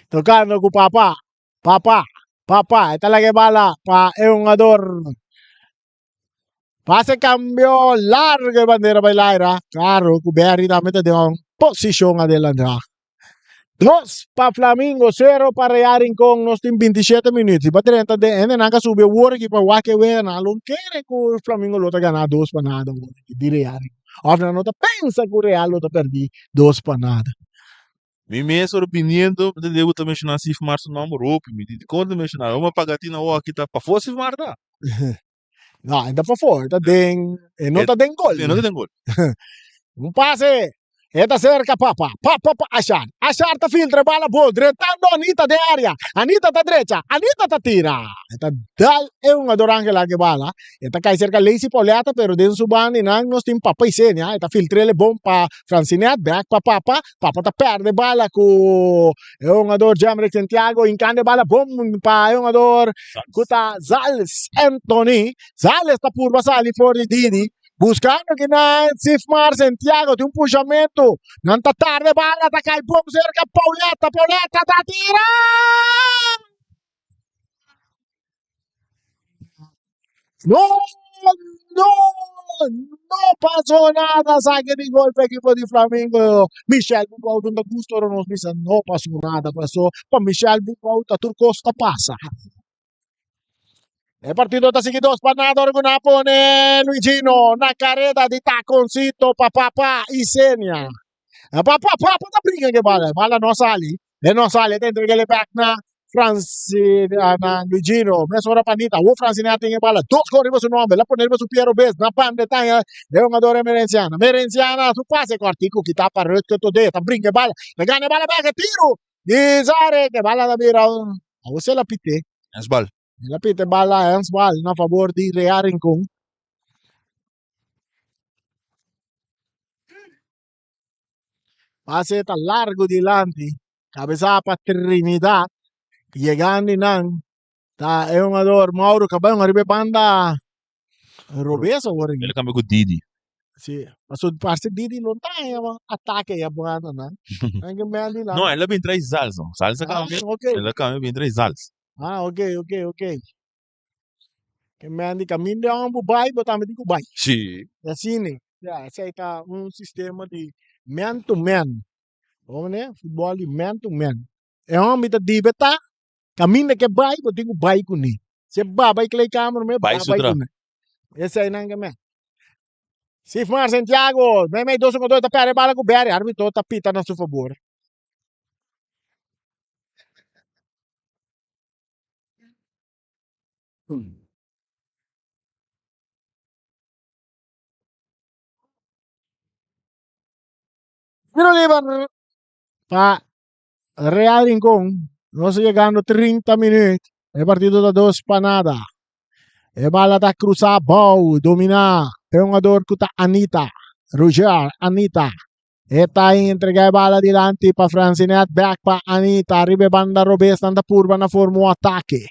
Tocando cu Papa. Papa. Papa. Esta la que bala pa e jugador. Pase cambio largo e bandera bai laira. Claro cu Berry tambe ta den un posicion adelanta. Dos pa Flamingo, cero pa Real Rincon. Nos tin 27 minuut. Si pa drenta den hende nan ka subi awor aki pa wak e wega nan lo kere cu Flamingo lo ta gana dos pa nada awor aki di Real Rincon. Of nan no ta pensa cu Real lo ta perdi dos pa nada. Mi mes ora biniendo, mi ta debe ta mencioná Sifmar su nomber hopi. Mi di, dikon ta mencioná? Bo a paga tin awor aki ta pafó Sifmar ta? No, e ta pafó, e ta den, e no ta den gol. E no ta den gol. Un pase, e ta cerca Papa, Papa pa Ashar, Ashar ta filtra e bala bo, drentando Anita den area, Anita ta drecha, Anita ta tira, e ta dal e hungador Angela ke bala, e ta kai cerca Lacey Pauletta, pero den su banda nan nos tin Papa Isenia, e ta filtrele bon pa Francinet, back pa Papa, Papa ta perde bala ku e hungador Jemrick Santiago, hinkando e bala bon pa e hungador ku ta Zales Anthony. Zales ta purba sali for di Didi, buskando ki nan Sifmar Santiago tin un pushamentu. Nan ta tarde bala ta kai bon serka Pauletta, Pauletta ta tira! No, no! No pasó nada, saque di gol pa equipo di Flamingo. Michel Boekhoudt ta gusto ora nos bisa no pasó nada, pasó pa Michel Boekhoudt ta tur kos ta pasa. E partido ta sigui dos pa nada ora ku nan a pone Luigino na kareda di takoncito pa Papa Isenia. Papa, Papa ta brinca ke bala, bala no sali, e no sali, e ta entreg'e bek na Franci, na Luigino, mesora pa Anita, awor Francine tin e bala, dos gol riba su nomber, el a pone riba su pie robes, na banda e taña e hungador Emerenciana, Merenciana su pase cortico kita pa Rutger Todé, ta brinca e bala, ta gana e bala bek, e tiro di Zarek, e bala ta bira, awor si el a pite. Handsbal. El a pite bala handsbal na favor di Real Rincon. Pase ta largo dilanti. Cabeza pa Trinidad. Yegando nan ta e hungador Mauro Cabello ariba e banda robes awor. El a cambia cu Didi. Si, paso parse Didi lo ta en atake ya banda nan. Nan ke mendi nan. No, el a bin trae Salsa. Salsa Ah, cambia. ok. El a cambia bin trae Salsa. Ah, ok, ok, ok. Ke mendi caminda e homber bai, bo tambe tin cu bai. Si. Asina. Ya, esei ta un sistema di man to man. Bo mane? Futbòl di man to man. E hòmber ta dibe ta, kaminda ke bai, bo tin ku bai kuné. Si e ba bai kleedkamer me, Bai ba su bai tra. kuné. Eseinan ke men. Sifmar Santiago, meimei dos kontra dos, ta pèrdè bala ku Berry. Arbitro ta pita na su fabor. Tiro liber pa Real Rincon. Nos llegando 30 minuut. E partido ta dos pa nada. E bala ta cruza bou, domina e hungador cu ta Anita. Roger, Anita. E ta entrega e bala dilanti pa Francinet, back pa Anita. Riba e banda robes nan ta purba na forma un atake.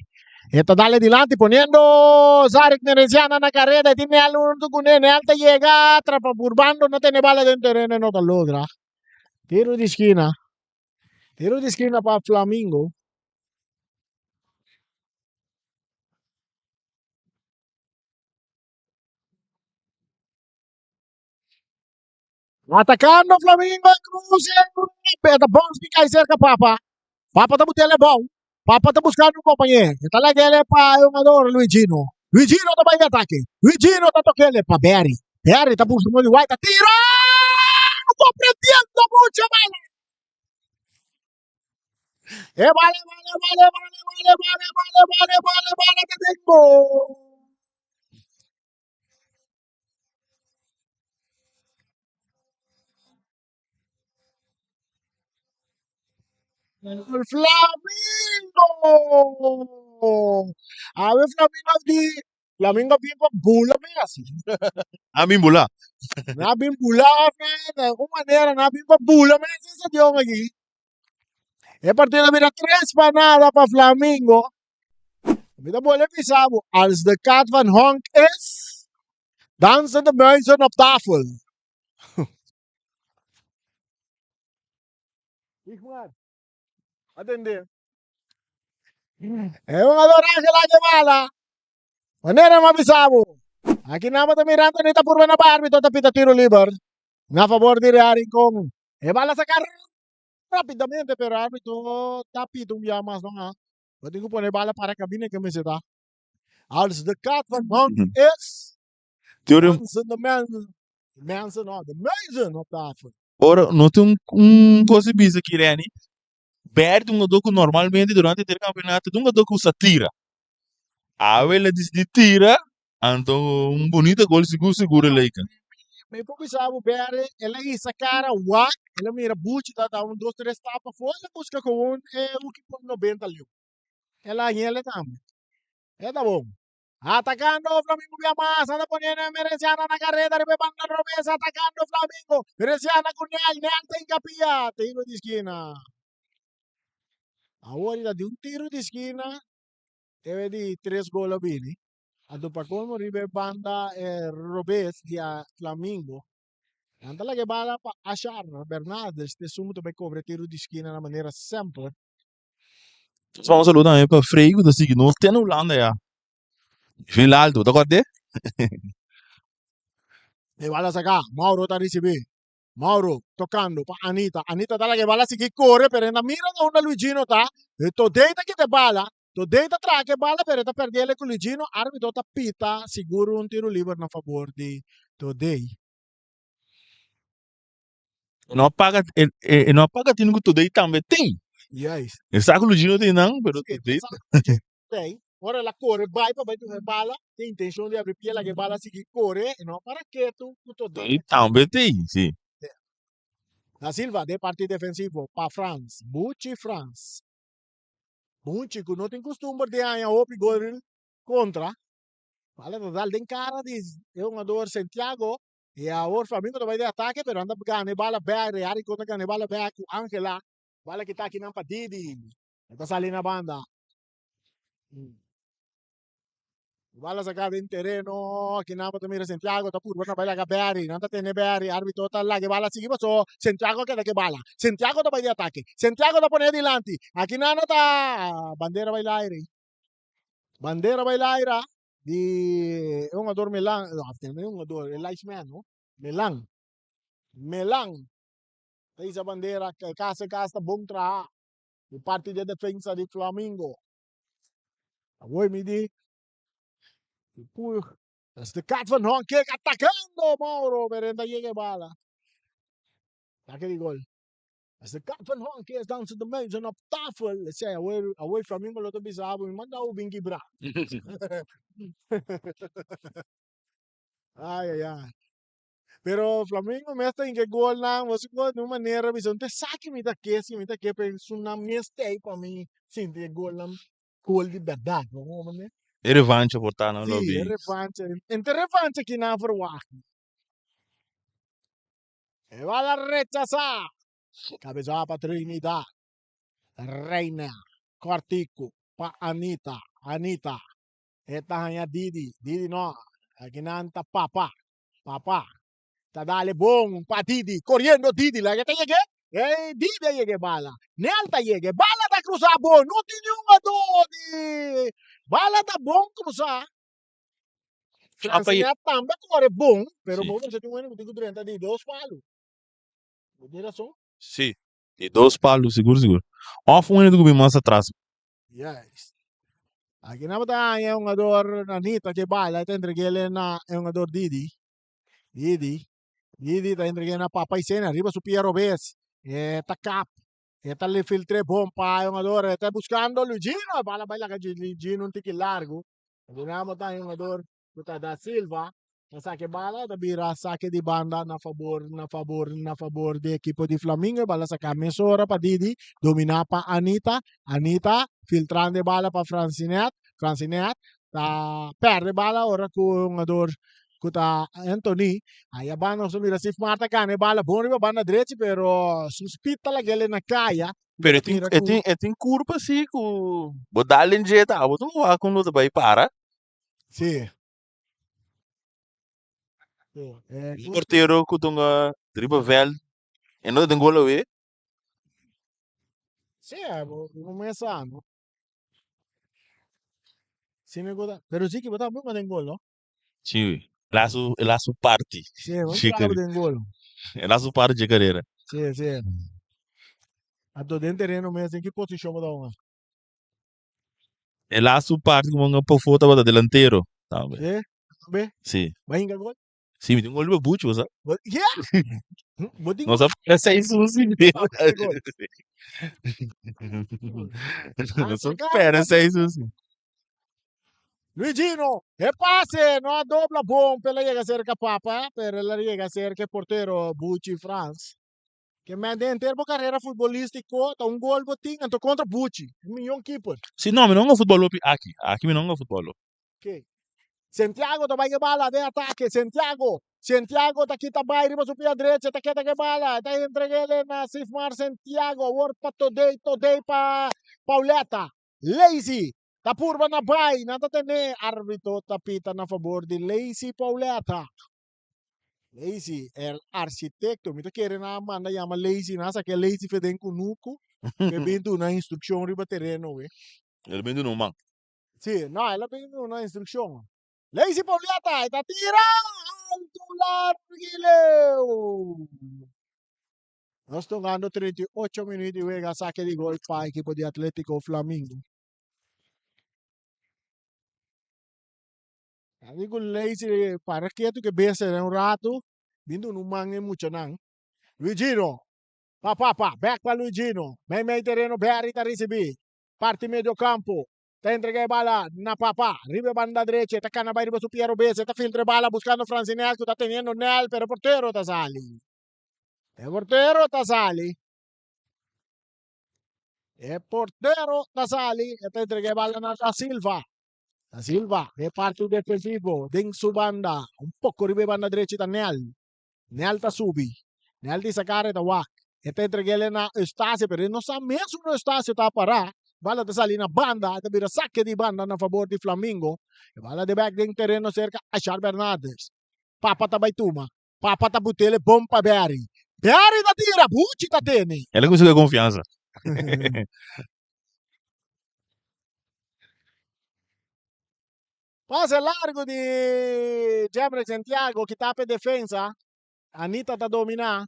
E ta dale dilanti poniendo Zarek Nereziana na careda. E tin Nel hunto cu ne. Nel ta yega atrapa purbando no tene bala den tereno e no ta logra. Tiro di skina. Tiro di skina pa Flamingo. Atacando Flamingo Cruz e ta bounce di cai cerca Papa. Papa ta butele bou. Papa ta buscando un compañero. E ta lagele pa e jugador Luigino. Luigino ta bai de ataque. Luigino ta tokele pa Berry. Berry ta busca di White. Tira! Comprendiendo mucho bala. E bala, bala, bala, bala, bala, bala, bala, bala, bala, bala, ta den gol. Flamingo! Awe Flamingo di Flamingo bin pa bula mes. A bin bula. Na bin bula na un manera na bin pa bula mes e stadion aki. E partido bira 3 pa nada pa Flamingo. Mi ta bolbe bisa bo, als de kat van honk is, dansen de muizen op tafel. Igmar, atende. E jugador Angel a bala. Manera mi a bisa bo. Aki nan bo ta mira Anthony ta purba na bai arbitro ta pita tiro liber. Na favor di Real Rincon. E bala saca rapidamente pero arbitro ta pita un bia mas no a. Bo tin cu pone bala para cabina ke mester ta. Als de kat van honk is, Teoria dansen de mensen. Mensen no, de muizen op tafel. Ora no tin un un cos di bisa aki Renny, Berti un jugador cu normalmente durante e campeonato ta un jugador cu sa tira. Awe el a dicidi tira, anto un bunita gol sigur sigur el a hika. Mi por bisa bo Berry, el a hisa cara wak, el a mira Buchi ta da un dos tres stap afo, el a busca gewoon e hoeki por 90 liu. El a hañ'el tambe. E ta bon. Atacando Flamingo bia mas, anda poniendo Emerenciana na carrera, riba e banda robes, atacando Flamingo, Emerenciana cu Nel, Nel ta hincapia, tiro di skina. Awor ta di un tiro di skina, debe di tres gol a bini. Anto pa colmo riba e banda e robes di a Flamingo, nan ta laga e bala pa Ashar Bernardes, te esun cu ta bay cobra e tiro di skina na manera semper. Nos manda un saludo tambe pa Frey ku ta sigui nos te na Hulanda ya. Veel alto, bo ta kòrd'é? E bala saka, Mauro ta risibí. Mauro tokando pa Anita. Anita ta laga e bala sigui kore pero e no mira na unda Luigino ta. Todey ta kita e bala. Todey ta traha e bala pero e ta pèrdè el ku Luigino. Arbitro ta pita sigur un tiro liber na fabor di Todey. E no a paga e e no a paga tino ku Todey tambe tin. Juist. E sa ku Luigino tin nan pero Sí, Todey. sa ku Luigino tin. Ora el a kore bai pa bai tuma e bala tin intencion di abri pia laga e bala sigui kore e no a para ketu ku Todey. Todey tambe tin, si. Da Silva den parti defensivo pa Frans. Buchi Frans. Buchi ku no tin kustumber di haña hopi gol kontra. Bala ta dal den kara di e hungador Santiago. I awor Flamingo ta bai den atake pero nan ta gana e bala bek. Real Rincon ta gana e bala bek ku Angela. Bala kita akinan pa Didi. E ta sali na banda. Bala saka den tereno. Akinan bo ta mira Santiago ta purba ta bai laga Berry. Nan ta tene Berry. Arbitro ta laga e bala sigui paso Santiago a keda ku e bala. Santiago ta bai den atake. Santiago ta pone dilanti. Akinan no ta bandera bai laire. Bandera bai laira di e hungador Melan. No, no e hungador, e linesman no. Melan. Melan ta hisa bandera. Kas kas ta bon traha. Di parti di e defensa di Flamingo. Awor mi di Es de kat van Honk atacando Mauro, pero no ta yega e bala. Saque di gol. Es de kat van Honk staan ze de muizen op tafel. Esei awor awor Flamingo lo ta bisa bo mi manda bo bin kibra. Ay ay ay. Pero Flamingo mes ta hinka e golnan, bo si por di un manera bisa no ta esaki mi ta ke, si mi ta ke pero esunnan mes ta ei pa mi sinti e golnan gol di bèrdat, bo comprende? E revancha por ta nan lo Sí, e bi. revancha, enter revancha ki nan a verwagt. E bala rechasá. Kabesá pa Trinidad. Reina kòrtiku pa Anita. Anita e ta haña Didi. Didi no, akinan ta Papa. Papa ta dale bon pa Didi. Koriendo Didi laga e ta yeg'é. Ey Didi a yeg'é bala. Nel ta yeg'é. Bala ta krusá bon. No tin niun jugadó di Bala ta bon krusá. Apa ye- Fransinet tambe kore bon, pero Sí. bo mester tin un hende ku tin ku drenta di dos palu. Bo tin rason? Sí, di dos palu, sigur sigur. Òf un hende ku bin mas atras. Juist. Aki nan bo ta haña e hungador Nanita ke bala, e ta entreg'el na e hungador Didi. Didi, Didi ta entreg'el na Papa Isena riba su pia robes. E ta kap, e ta filtr'é bon pa e hungador, e ta buskando Luigino, e bala bai laga Luigino un tiki largu. Dinamo ta hungador ku ta Da Silva ta saka e bala ta bira sake di banda na fabor na fabor na fabor di ekipo di Flamingo e bala saka mesora pa Didi domina pa Anita Anita filtrando e bala pa Francinet Francinet ta perde bala ora ku hungador ku ta Anthony aya banda nos ta mira Sif Marta gana e bala bon riba banda drechi pero su speed ta lag'el na kaya. Pero e tin, e tin, e tin kurpa si ku bo dal den dje ta abo ta wak kon lo ta bai para. Sí. Sí, eh, Un portero ku ta hunga riba vèlt e no ta den gol awe. Sí, bo bo mes sa, no? Sí me gusta. Pero sí que bo tambe hunga den gol, no? Sí, el a su, el a su parti. Sí, bo Dje bravo kare- den gol. El a su parti dje karera. Sí, sí. Anto den tereno mes, den ki posishon bo ta hunga? El a su parti como un pafó tabata delantero tambe. Sí, tambe. Sí. Bo a hinka gol? Sí, mi tin un gol riba buchi, bo sa. Bo, yeah! Bo tin Nos a falla seis un sí. Ah, bo tin gol. Nos a perde seis un sí. Luigino, e pase no a dobla bon, pero el a yega cerca Papa, pero el a yega cerca e portero Buchi Frans. Ke men den henter bo carrera futbolístico ta un gol bo tin, anto contra Buchi, un miyon keeper. Sí, no, mi no hunga futbol hopi aki. Aki mi no hunga futbol hopi. Ok. Santiago ta bai ke bala den atake. Santiago, Santiago ta kita bai riba su pia drecha, ta keda ke bala, ta entreg'el na Sifmar Santiago, awor pa Todey, Todey pa Pauleta. Lazy ta purba na bai, nan ta tene, arbitro ta pita na fabor di Lazy Pauleta. Lazy, el architecto, mi ta kere nan a manda yama Lazy, nan a saka e Lazy fe den kunuku, pe bin duna instrukshon riba tereno we. El a bin duna un man. Si, no, el a bin duna instrukshon. Lazy Pauleta, e ta tira! Altu largu i leu. Nos tongando 38 minuut di wega sake di gol pa ekipo di Atletico Flamingo. Abi ku Lazy para ketu ke bese un ratu bin duna un man e muchanan. Luigino pa papa bek pa Luigino mei mei tereno Berry ta risibi parti medio campo ta entrega e bala na papa riba e banda drechi ta kana bai riba su pia robes e ta filtra e bala buscando Francinel ku ta teniendo Nel pero e portero ta sali e portero ta sali e portero ta sali e ta entrega e bala na Da Silva. Da Silva e parti defensivo den su banda. Un poco riba e banda drechi ta Nel. Nel ta subi. Nel di sacar e ta wak. E ta entreg'el na Eustacio pero e no sa mes unda Eustacio ta para. Bala ta sali na banda. E ta bira sake di banda na fabor di Flamingo. E bala de bek den tereno cerca Ashar Bernardes. Papa ta bay tuma. Papa ta butele bon pa Barry. Barry ta tira, Buchi ta tene. El a cuminsa cu e confiansa. Pase largo di Jemrick Santiago ki tapa e defensa. Anita ta domina.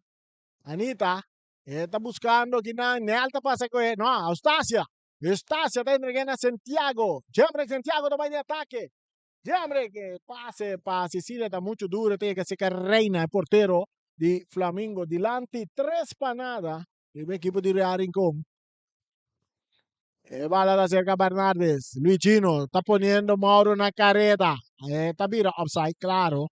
Anita e ta buscando kinan. Nel ta pasa cu e. No, Eustacia. Eustacia ta entrega na Santiago. Jemrick Santiago ta bay di atake. Jemrick e pase pa Cecilia ta mucho duro. Ta yega cerca Reina, e portero di Flamingo. Dilanti tres pa nada. Riba ekipo di Real Rincon. E bala ta cerca Bernardes. Luigino ta poniendo Mauro na careda. E ta bira offside, claro.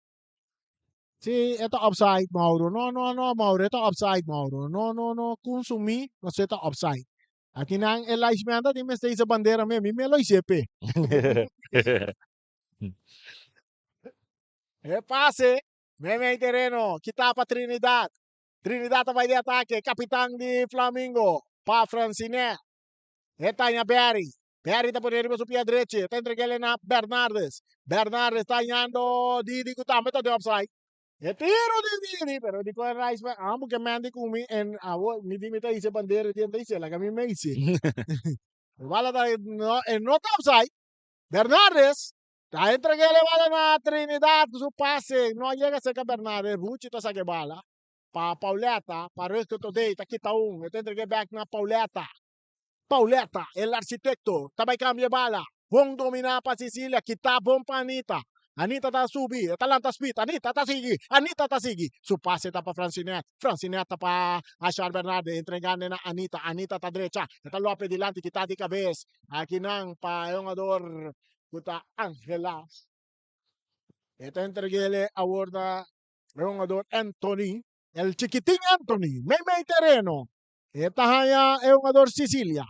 Sí, e ta offside, Mauro. No, no, no, Mauro. E ta offside, Mauro. No, no, no. Consumí, no se ta offside. Aki nan e linesman ta tin mester hisa bandera me. Mi me lo hise pe. E pase, meimei tereno, kita pa Trinidad. Trinidad ta bai di atake, kapitan di Flamingo pa Francinet. E taña Berry. Berry ta pone riba su pia drechi, e ta entreg'el na Bernardes. Bernardes ta hañando Didi ku tambe ta den offside. E tiro di Didi, pero di kon Rice bai ambu ke Mandy ku mi en awo mi di mi ta hisa bandera di ta hisa laga mi me hisa. E bala ta no e no ta offside. Bernardes ta entreg'el e bala na Trinidad ku su pase no a yega serka Bernardes. Ruchi ta saka e bala. Pa Pauleta, pa Rutger Todey ta kita un, e ta entreg'é bek na Pauleta. Pauleta, el architekto, ta bai kambia e bala. Bon dominá pa Cecilia, kitá bon pa Anita. Anita ta subi, e ta lanta spit, Anita ta sigui, Anita ta sigui. Su pase ta pa Francinet, Francinet ta pa Ashar Bernarde, entregand'e na Anita, Anita ta drecha, e ta lope dilanti, kitá di kabes. Akinan pa e hungador ku ta Angela. E ta entreg'é awor na E hungador Anthony, el chikitin Anthony, meimei tereno. E ta haña e hungador Sicilia.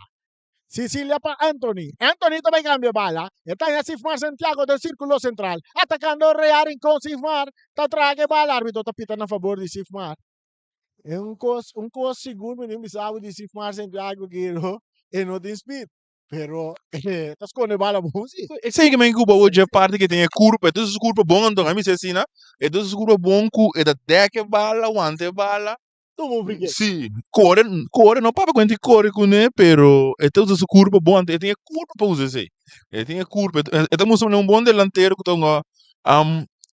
Sicilia pa Anthony. Anthony ta bai cambia bala. E ta haña Sifmar Santiago den circulo central. Atacando Real Rincon Sifmar ta traga e bala. Arbitro ta pita na fabor di Sifmar. E un cos, un cos sigur mi tin bisa bo di Sifmar Santiago Giro, e no tin speed. Pero ta sconde bala bon si. Esei ke men ku bo dje parti ke tin e kurpa, e ta usa su kurpa bon anto, ami bisa asina, e ta usa su kurpa bon ku e ta dek e bala, wanta e bala. Tuma un free kick. Si, kore, kore, no papia ku hende kore kuné, pero e ta usa su kurpa bon anto, e tin e kurpa pa usa esei. E tin e kurpa, e ta mustra manera un bon delantero ku ta hunga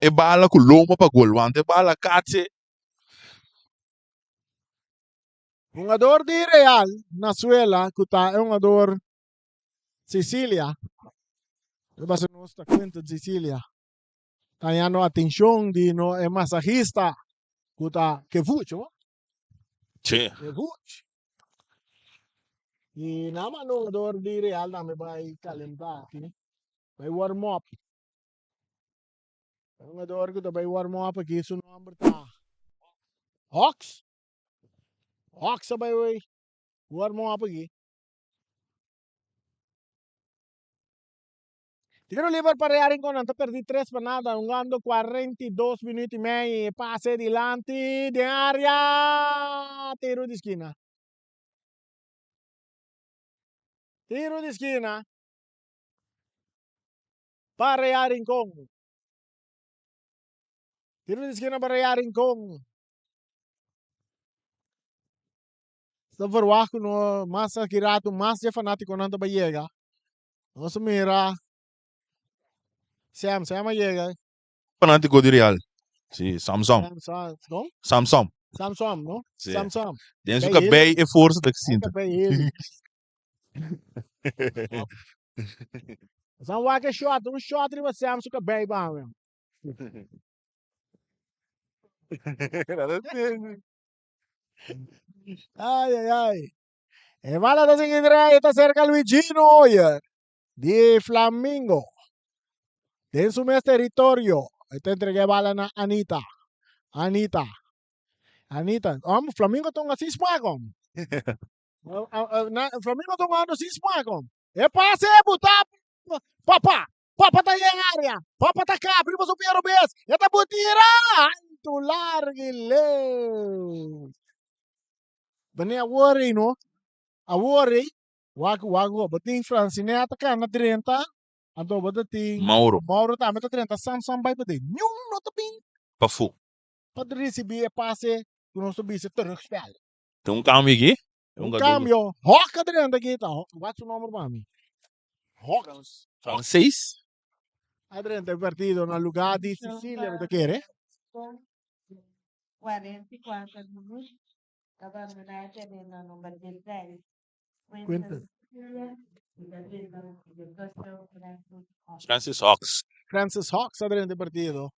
e bala ku lomba pa gol, wanta e bala katse. Hungador di Real na suela cu ta e hungador Sicilia. E basa nos ta Quinton Sicilia. Ta hañando atencion di no e masahista cu ta Kevuch, no? Sí. Kevuch. Y nan manda hungador di Real tambe bay calenta aki. Bay warm up. E hungador cu ta bay warm up aki su nomber ta Hawks. Hawks a bai wei. Warm up aki. Tiro liber pa Real Rincon. Nan ta perdi 3 pa nada. Hungando 42 minuut y mei. Pase dilanti den area. Tiro di skina. Tiro di skina. Pa Real Rincon. Tiro di skina pa Real Rincon. Ta verwacht ku no mas aki ratu mas dje fanatikonan ta bai yega. Nos a mira Sam, Sam a yega. Fanatiko di Real. Sí, Samson. Samson, no? Samson. Samson, no? Sí. Samson. Den su Bij kabei e forsa ta sinta. Bij heli. San wak e shot, un shot riba Sam su kabei ba me. Ai, ai, ai. E bala ta sin indrei, ta cerca Luigino Hoyer di Flamingo. Den su mes territorio. E ta entrega e bala na Anita. Anita. Anita. Om, Flamingo tonga sin smaak om. Flamingo ta jugando sin smaak om. E pase buta Papa. Papa ta yen área. Papa ta kap riba su pia robes. E ta butira alto largo y leu. Bene awor ei no. Awor ei wak wak bo tin Francinet ta kana drenta. Anto bo ta tin Mauro. Mauro tambe ta drenta. Samson bai paden. Niun no ta bin Pafó. pa risibi e pase ku nos ta bisa terugspel. Tin un cambio aki. Un cambio. Hawk a drenta aki ta. Wak su nomber pa mi. Hawk. Francis. A drenta e partido na lugar di Cecilia mi ta kere. 44 minuut. Ta bandona e tereno number 16. Quinton. Francis Hawks. Francis Hawks a drenta e partido.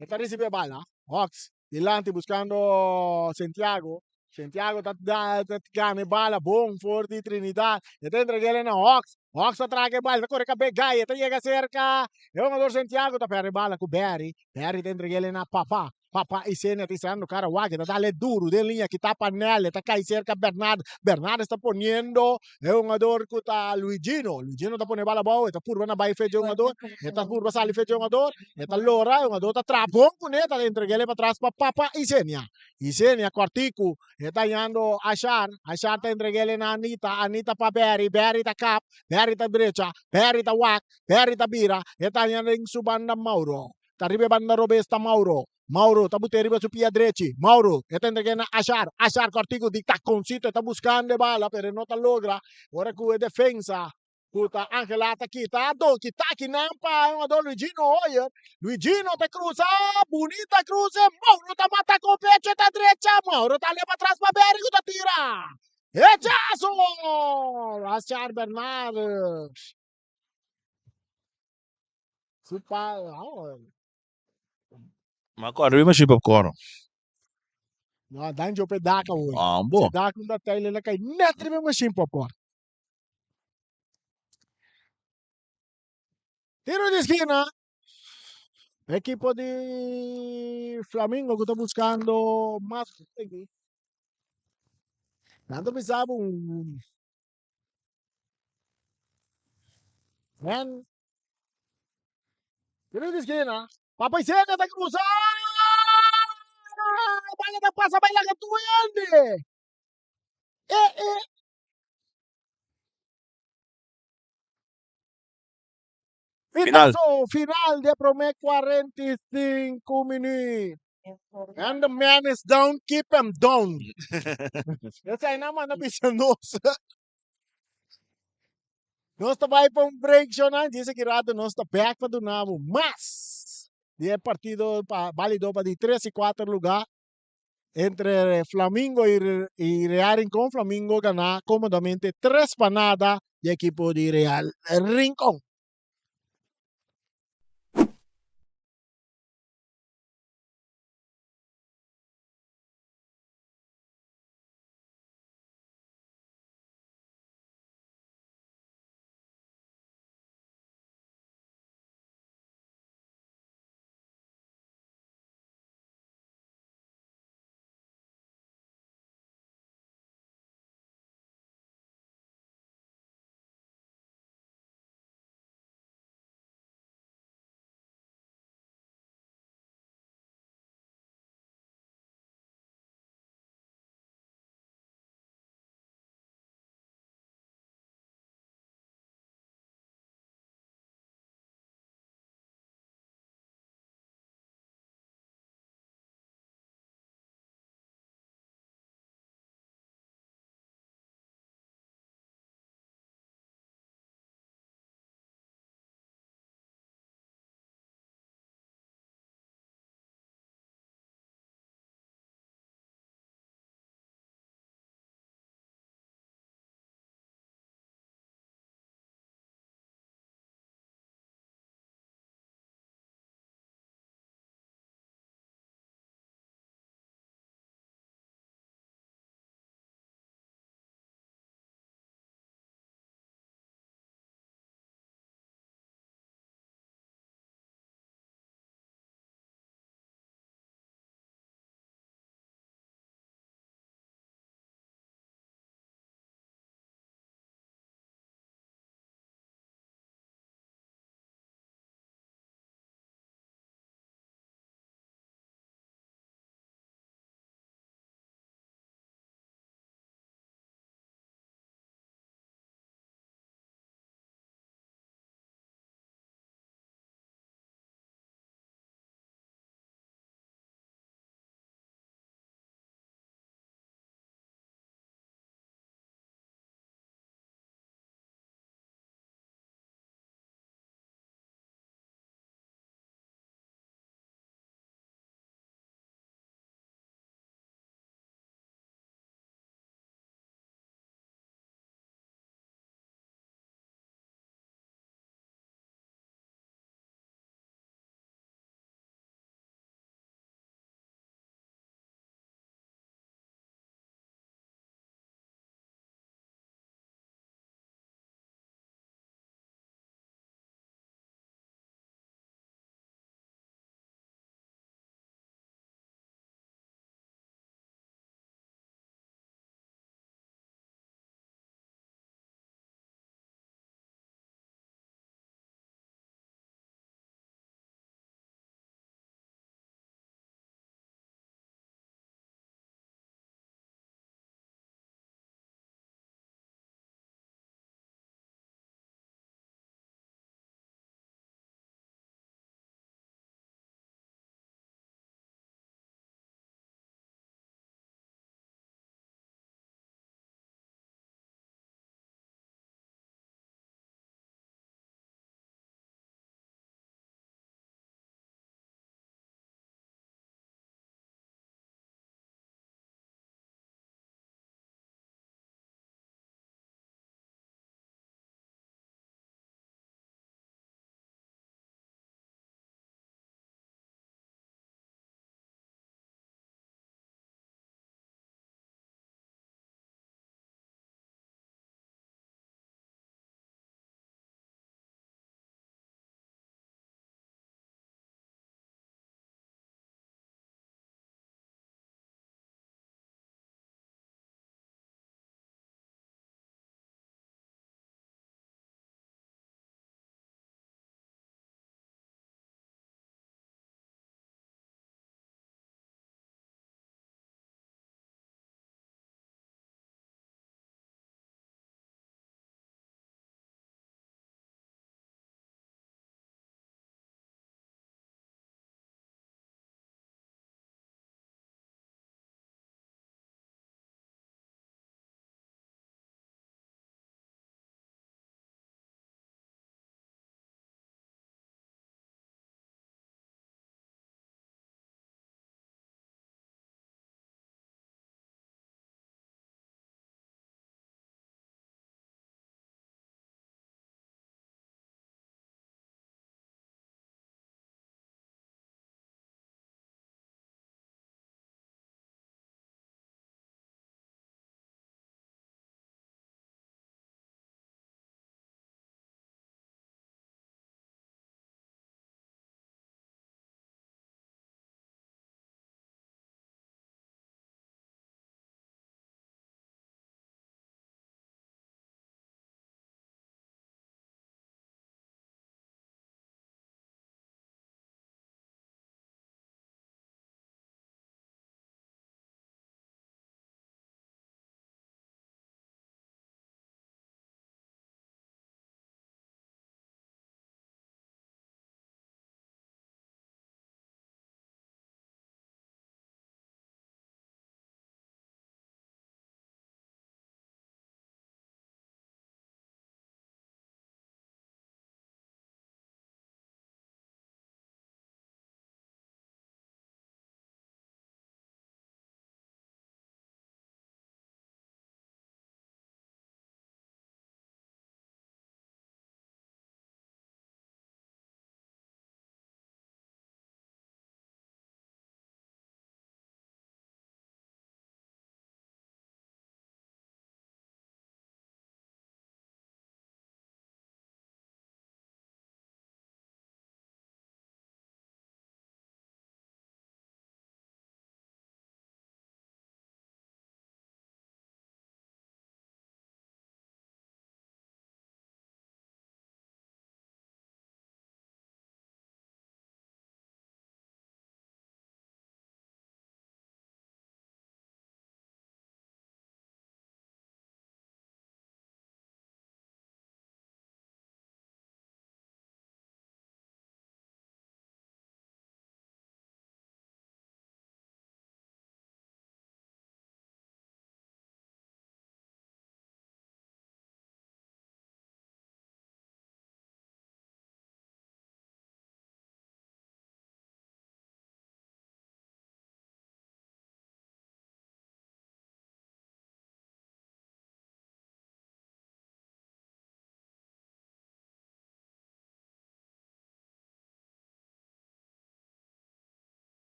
E ta ricibi e bala. Hawks dilanti buscando Santiago. Santiago ta da ta gana e bala bon for di Trinidad. E ta entreg'el na Hawks. Hawks ta traga e bala, ta kore kab'e gai, e ta yega serka e hungador Santiago ta perde e bala ku Barry. Barry ta entreg'el na Papa. Papa Isenia ta isando kara wak, e ta dale duru den liña kita panel, e ta kai serka Bernard. Bernard esta poniendo e hungador ku ta Luigino. Luigino ta pone e bala abou, e ta purba na bai fecha e hungador, e ta purba sali fecha e hungador, e ta lora, e hungador ta traha bon kuné, ta entreg'el patras pa Papa Isenia. Isenia kòrtiku, e ta hañando Ashar, Ashar ta entreg'el na Anita, Anita pa Berry, Berry ta kap, Berry ta drecha, Berry ta wak, Berry ta bira, e ta haña den su banda Mauro. Ta riba e banda robes ta Mauro. Mauro ta bute riba su pia drechi. Mauro, e ta entreg'é na Ashar. Ashar kòrtiku di takoncito e ta buskando e bala pero e no ta logra. Ora ku e defensa ku ta Angela ta kita do kita akinan pa e hungador Luigino Hoyer. Luigino ta krusa, bunita kruse, Mauro ta mata ku pecho e ta drecha. Mauro ta leba atras pa Berry ku ta tira. Hechazo! Ashar Bernardes. Su pa Ma kòrda riba mashí popcorn. No, dan jo pe dak awor. Ah, bo. Si dak un da tele la kai net riba machine popcorn. Tiro di esquina. Equipo di Flamingo que ta buscando mas aquí. Nan ta bisa un En Tiro di esquina. Papa Isenia ta cruza. Bala ta pasa bai laga tu hende. Eh, eh. Final. Pitazo final de prome 45 minuut. And the man is down, keep him down. Esei nan manda bisa nos. Nos ta bai pa un break shownan. Djis aki rato nos ta back pa duna bo mas di e partido pa balido pa di tres i kuater lugar entre Flamingo i Real Rincon. Flamingo gana komodamente tres pa nada di ekipo di Real Rincon.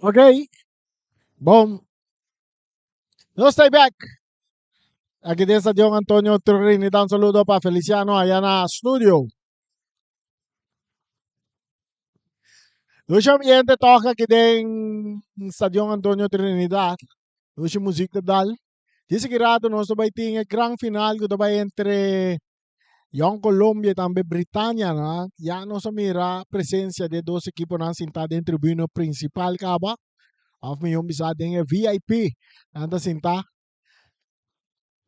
Ok, bon. Nos ta back. Aki den Stadion Antonio Trinidad. Un saludo pa Feliciano allá na studio. Dushi ambiente toch aki den Stadion Antonio Trinidad. Dushi muziek te dal. Disi ki rato nos ta bai tin e gran final ku ta bai entre Jong Colombia y tambe Britania. Na. Ya nos a mira presencia de dos equiponan sintá den tribuna principal kaba. Of mihó bisa den e VIP. Nan ta sintá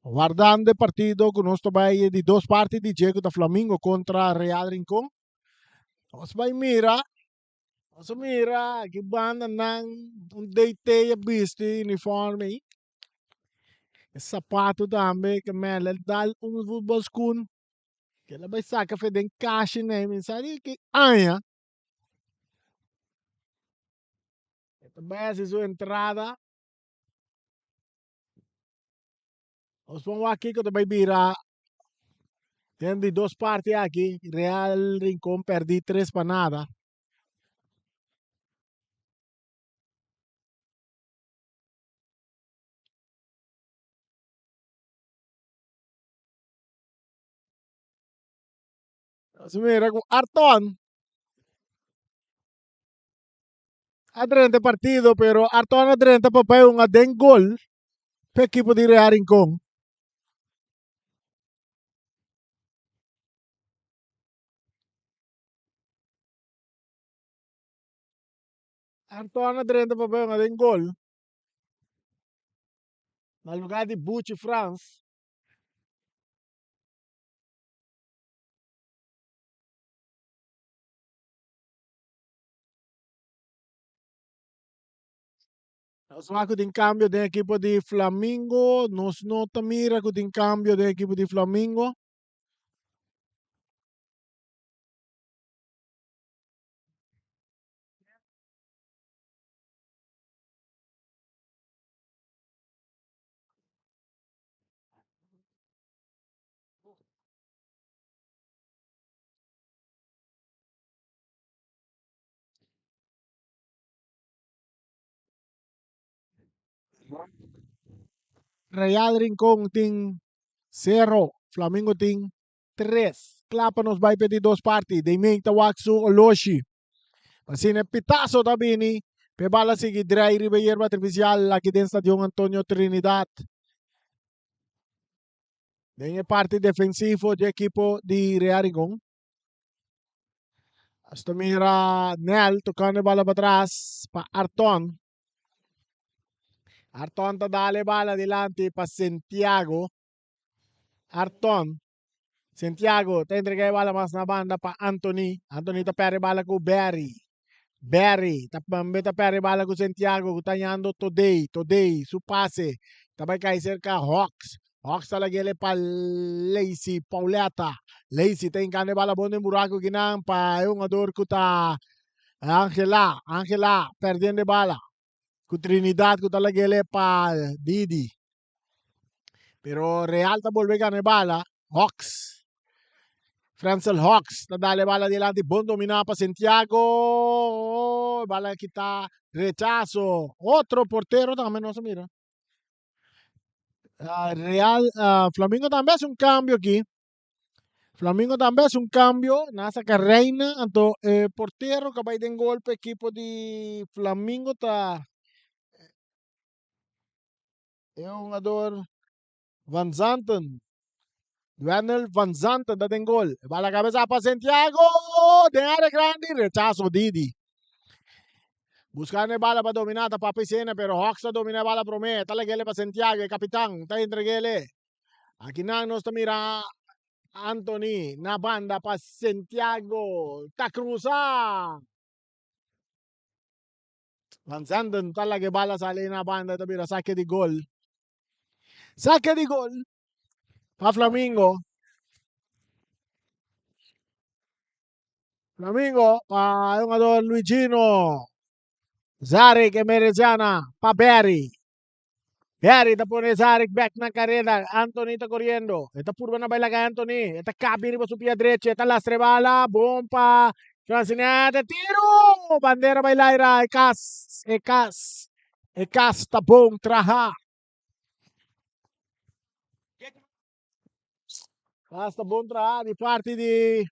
wardando e partido ku nos ta bai di dos parti di dje ku ta Flamingo kontra Real Rincon. Nos bai mira, nos a mira aki bandanan un DT a bisti uniforme ei. E sapato tambe ke mel el dal un voetbalschoen ke el a bai saka fe den kashi nei mi sa di ki aña. E ta bai hasi su entrada. Nos pon wak kiko ta bai bira den di dos parti aki. Real Rincon perdi tres pa nada. Nos mira ku Arton a drenta e partido, pero Arton a drenta pa bai un aden gol pa ekipo di Real Rincon. Arton a drenta pa bai un aden gol na lugar di Buchi Frans. Nos wak ku tin kambio den ekipo di Flamingo. Nos no ta mira ku tin kambio den ekipo di Flamingo. Real Rincon tin sero, Flamingo tin tres. Kla pa nos bai p'e di dos parti. Deimen ta wak su oloshi. Asina e pitazo ta bini p'e bala sigui drei riba e yerba artifisial aki den Stadion Antonio Trinidad. Den e parti defensivo dje ekipo di Real Rincon. Hasta mira Nel tocando e bala pa tras pa Arton. Arton ta dale bala dilanti pa Santiago. Arton. Santiago ta entrega e bala mas na banda pa Anthony. Anthony ta perde bala ku Barry. Barry ta tambe ta perde bala ku Santiago ku ta yando Todey. Todey su pase ta bai kai serka Hawks. Hawks ta lag'ele pa Lacey Pauletta. Lacey ta hinkando e bala bon den buraku kinan pa e hungador ku ta Angela. Angela perdiendo e bala ku Trinidad ku ta lag'ele pa Didi. Pero Real ta bolbe gana e bala. Hawks. Francel Hawks ta dale bala dilanti. Bon dominá pa Santiago. Oh, bala kita rechazo. Otro portero tambe nos a mira. Ah, Real ah, Flamingo tambe hace un cambio aquí. Flamingo tambe hace un cambio. Na saca Reina. Anto eh, portero que bai den golpe equipo di Flamingo ta E hungador Van Zanten. Dwennel Van Zanten ta den gol. E bala kabesa pa Santiago. Den área grandi. Rechazo Didi. Buscando e bala pa domina ta Papi Sena, pero Hawks ta domina e bala prome. Ta lag'ele pa Santiago, e kapitan. Ta entreg'ele. Akinan nos ta mira Anthony na banda pa Santiago. Ta cruza. Van Zanden ta laga e bala sali na banda ta bira sake di gol. Sake di gol pa Flamingo. Flamingo pa e hungador Luigino. Zarek e Mereciana pa Barry. Barry ta pone Zarek bek na kareda. Anthony ta koriendo. E ta purba na bai laga Anthony. E ta kabi riba su pia drechi. E ta lastra e bala. Bon pa. Francinette, tiro! Bandera bai laira, e kas, e kas, e kas ta bon traha. Kas ta bon traha di parti di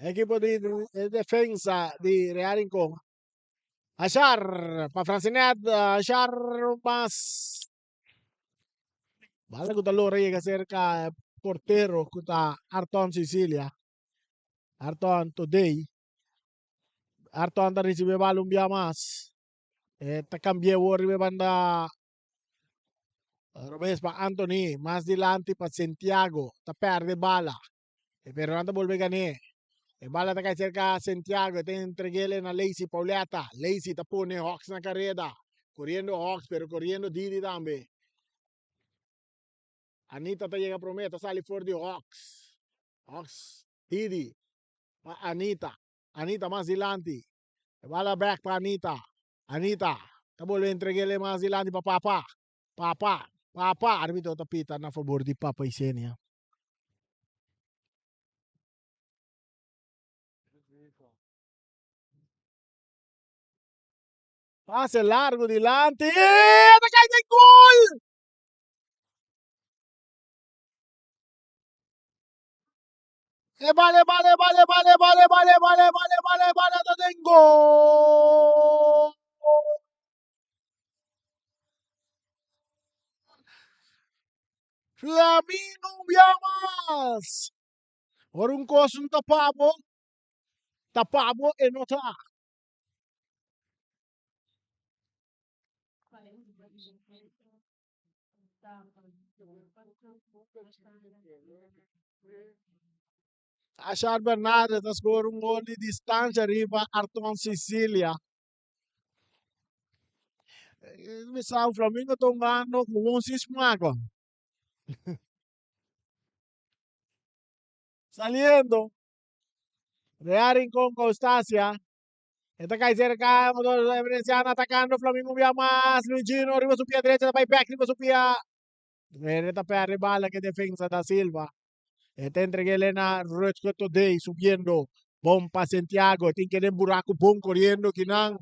ekipo di defensa di Real Rincon. Ashar pa Francinette, Ashar mas Bala ku ta logra yega serka e portero ku ta Arton Cecilia. Arton Today. Arton ta risibi e bala un bia mas. E ta kambia awor riba e banda robes pa Anthony. Mas dilanti pa Santiago. Ta perde bala. E pero nan ta bolbe gané. E bala ta kai serka Santiago. E ta entregele na Lacey Pauletta. Lacey ta pone Hawks na kareda. Koriendo Hawks, pero koriendo Didi tambe. Anita ta yega promé, ta sali for di Hawks. Hawks, Didi pa Anita. Anita mas dilanti. E bala bek pa Anita. Anita ta bolbe entregele mas dilanti pa Papa. Papa, Papa. Arbitro ta pita na fabor di Papa Isenia. Pase largo dilanti. Ta kai den gol! E bale, bale, bale, bale, bale, bale, bale, bale, bale, bale, ta den gol! Flamingo un bia mas. Ora un kos no ta pa bo, ta pa bo e no ta. Ashar Bernardes ta skor un gol di distansha riba Arton Sicilia. Mi sa Flamingo ta hungando gewoon sin smaak. Saliendo. Real Rincon con Eustacia. Esta cai cerca, Emerenciano atacando Flamingo via más. Luigino riba su pia derecha, ta bai back riba su pia. Esta perde bala que defensa da Silva. Esta entreguele na Rutger Today subiendo. Bon pa Santiago. Tin que den buraco bon corriendo kinan.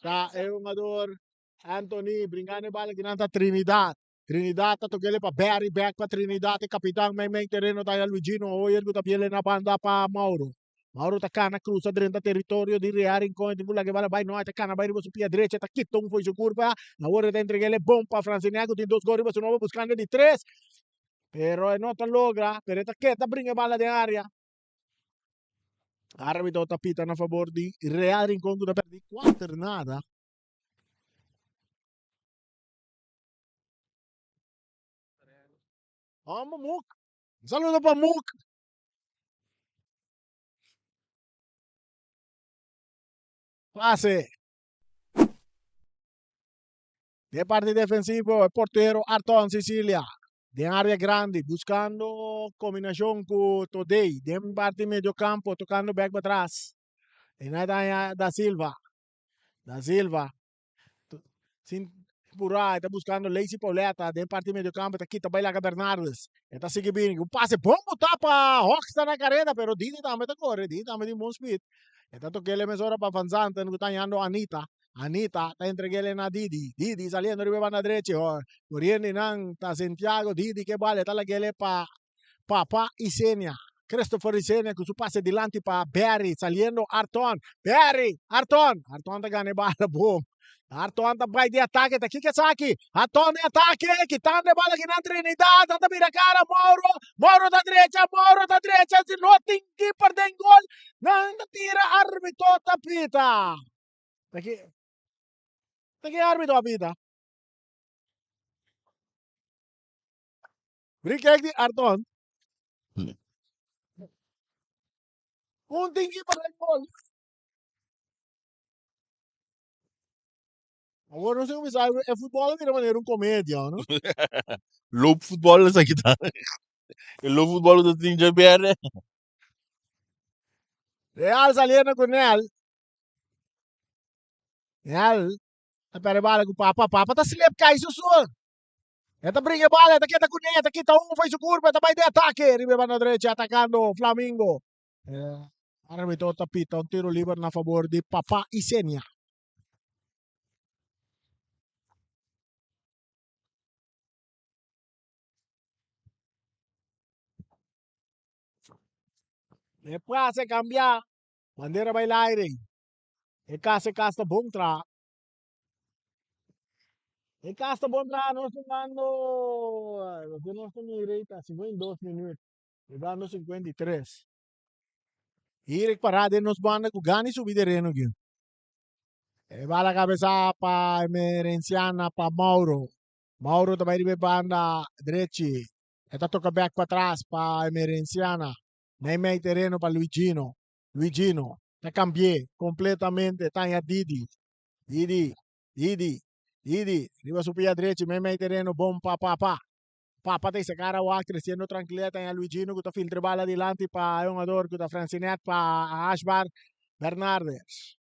Ta e jugador Anthony bringando e bala kinan ta Trinidad. Trinidad ta tokele pa Barry back pa Trinidad e kapitan mei mei tereno ta ya Luigino Hoyer ku ta biele na banda pa Mauro. Mauro ta kana krusa drenta teritorio di Real Rincon e tin ku laga e bala bai no e ta kana bai riba su pia drecha e ta kita un fo'i su kurpa awor e ta entregele bon pa Francineago tin dos gol riba su nobo buskando di tres pero e no ta logra pero e ta keda bringa e bala den area. Arbitro ta pita na fabor di Real Rincon ku ta perdi kuater nada. Hombre Muk. Un saludo pa Muk. Pase. De parte defensivo, e portero Arton Sicilia. Den área grande, buscando combinación cu Todey. Den parte medio campo, tocando back para atrás. En ahí Da Silva. Da Silva. Sin purá, e ta buscando Lacey Pauletta den parti medio campo, ta kita bai laga Bernardes. E ta sigui bini, un pase bon botá pa Hawks ta na careda, pero Didi tambe ta corre, Didi tambe tin bon speed. E ta tok'é mesora pa Van Zanten ku ta hañando Anita. Anita ta entreg'é na Didi. Didi saliendo riba e banda drechi, coriendo nan ta Santiago, Didi ke bal, e ta lag'é pa Papa Isenia. Christopher Isenia ku su pase dilanti pa Barry, saliendo Arton. Barry! Arton! Arton ta gana e bala bon. Arton ta bai di atake, ta kiko esaki? Arton di atake, kitando e bala kinan Trinidad, ta bira kara Mauro. Mauro ta drecha, Mauro ta drecha, si no tin keeper den gol, nan ta tira, arbitro ta pita. Ta ki, ta ki arbitro a pita? Bri kijk di Arton. Un tin keeper den gol. Awor no sé kuminsá e futbòl a bira manera un komedia, no? Loop futbòl esaki ta. E loop futbòl ku ta tin dje berde. Real saliendo ku Nel. Nel ta perde bala ku Papa. Papa ta slip kai su sur. E ta bringa e bala, e ta keda kuné, e ta kita un fo'i su kurpa, e ta bai den atake riba e banda drechi atakando Flamingo. E arbitro ta pita un tiro liber na fabor di Papa Isenia. E pase kambia, bandera bai laire. E kas e kas ta bon traha. E kas ta bon traha, nos tungando, loke nos ta mira ei ta 52 minuut, llegando 53. Hier pará den nos banda ku gana i subi tereno aki. E bala kabesa pa Emerenciana pa Mauro. Mauro ta bai riba e banda drechi. E ta toka bek patras pa Emerenciana. Meimei tereno pa Luigino. Luigino ta kambi'é kompletamente ta haña Didi. Didi, Didi, Didi riba su pia drechi meimei tereno bon pa Papa. Papa ta hisa kara wak tresiendo trankilidat ta haña Luigino ku ta filtra e bala dilanti pa e hungador ku ta Francinet pa Ashbar Bernardes.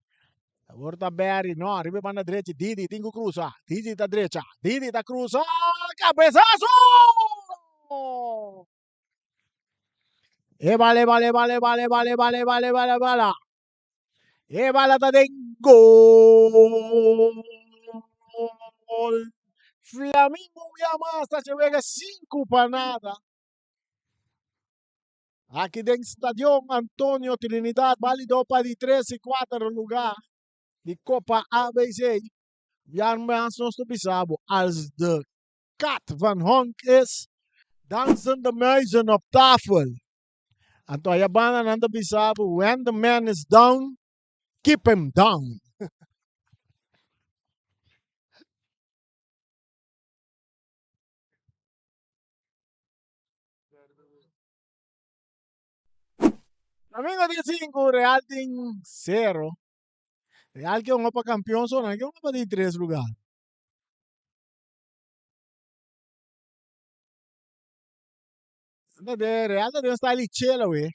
Awor ta Barry, no, riba e banda drechi Didi tin ku krusa. Didi ta drecha, Didi ta krusa, kabesaso! E bala, e bala, e bala, e bala, e bala, e bala, e bala, e bala, e bala. E bala ta den gol. Flamingo un bia mas ta haci wega 5-0. Aki den Stadion Antonio Trinidad, balido pa di tres y cuater lugar di Copa ABC. Bia mas nos ta bisa bo, als de kat van honk is, dan zijn de muizen op tafel. Anto aya banda nan ta bisa bo, when the man is down, keep him down. Flamingo tin sinku, Real tin sero. Real ke un pa kampion so, nan ke un pa di tres lugar. Ta den Real ta den style chela we.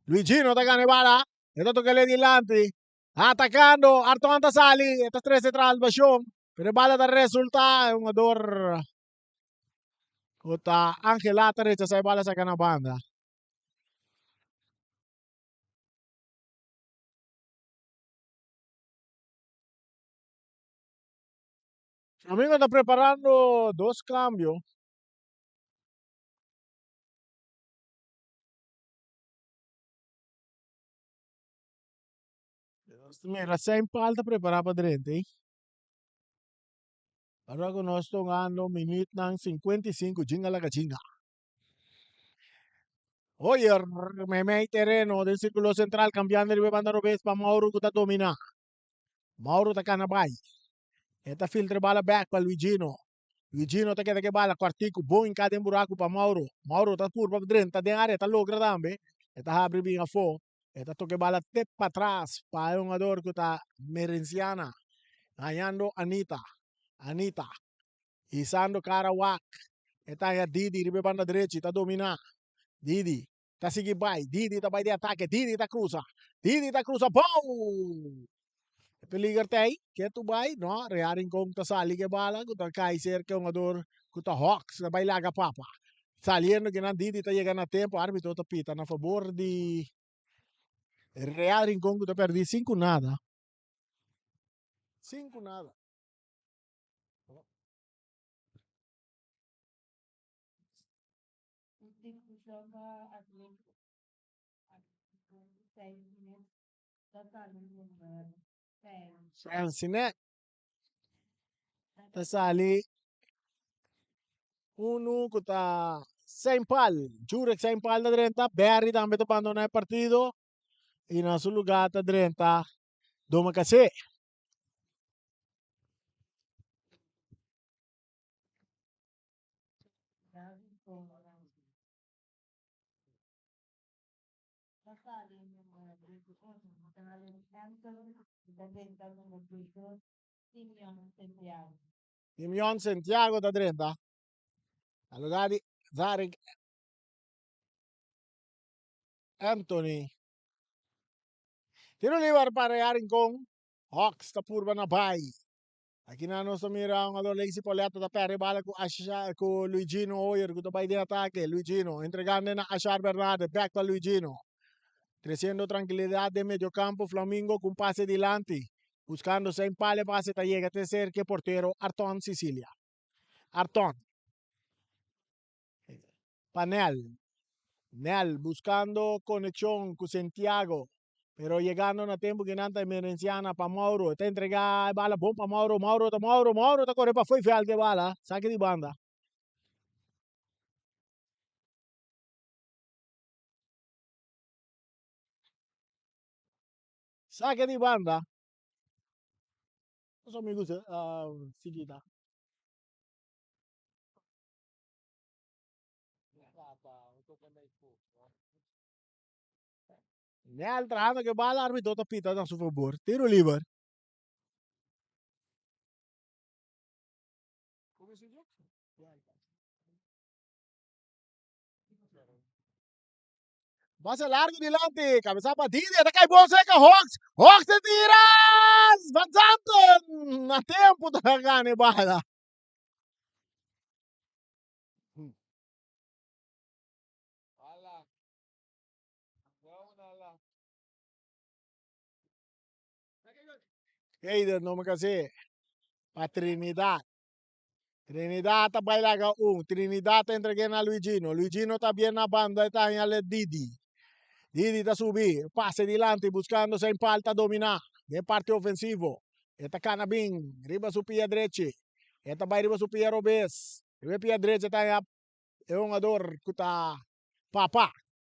Luigino ta gana e bala. E ta toca le dilanti. Atacando. Arton ta sali. E ta trece salvacion. Pero e bala ta resulta e hungador cu ta Angela ta rechasa e bala saca na banda. Flamingo ta preparando dos cambio. Mira, Saint Paul ta prepara pa drenta ey. Ora cu nos ta hungando minuutnan 55, jinga laga jinga. Hoyer, meimei tereno den circulo central, cambiando riba e banda robes pa Mauro cu ta domina. Mauro ta cana bay. E ta filtra e bala bek pa Luigino. Luigino ta keda ku e bala kòrtiku bon hinká den buraku pa Mauro. Mauro ta purba drenta den área, ta logra tambe. E ta habri bin afó. E ta toka e bala te patras pa e hungador ku ta Merenciana. Hañando Anita. Anita hisando kara wak. E ta haña Didi riba e banda drechi, ta dominá. Didi ta sigui bai. Didi ta bai den atake. Didi ta krusa. Didi ta krusa. Bou! E peliger ta ei. Ke tu bai? No, Real Rincon ta sali ke bala ku ta kai serka e hungador ku ta Hawks ta bai laga papa. Saliendo kinan Didi ta yega na tempo. Arbitro ta pita na fabor di Real Rincon ku ta perdi 5-0. 5-0. Sustitushon pa Atlético 56 minüt ta sali number 6. Francinet ta sali unu ku ta Saint Paul. Jurek Saint Paul ta drenta. Barry tambe ta bandona e partido i na su lugá ta drenta Domacassé. Simeon Santiago ta drenta na lugar di Zarek Anthony. Tiro liber pa Real Rincon. Hawks ta purba na bai. Akinan nos ta mira un ador Lacey Pauletta ta perde bala ku Ashar ku Luigino Hoyer ku ta bai den atake. Luigino entregando na Ashar Bernardes bek pa Luigino. Treciendo trankilidat den mediocampo Flamingo ku un pase dilanti buskando Sein Pal e pase ta yega te serka e portero Arton Cicilia. Arton pa Nel. Nel buscando conexion cu Santiago, pero yegando na tempo cu nan ta emergenciana pa Mauro. E ta entrega e bala bon pa Mauro, Mauro ta Mauro, Mauro ta core pa fo'i veld e bala, saki di banda. Saki di banda. Nos amigo uh, Sigita. Nel trahando ke bala arbitro ta pita na su fabor. Tiro liber. Pase largo dilanti, cabeza pa Didi, ta kai bon seca Hawks, Hawks te tira! Van Zanten na tempo ta gana e bala. Heider no me casé pa Trinidad. Trinidad ta bai laga un. Trinidad ta entregué na Luigino. Luigino ta bien na banda e ta haña Didi. Didi ta subi, pase dilanti buscando Saint Paul ta domina den parti ofensivo. E ta cana bin riba su pia drechi. E ta bai riba su pia robes. Riba e pia drechi ta haña e hungador ku ta Papa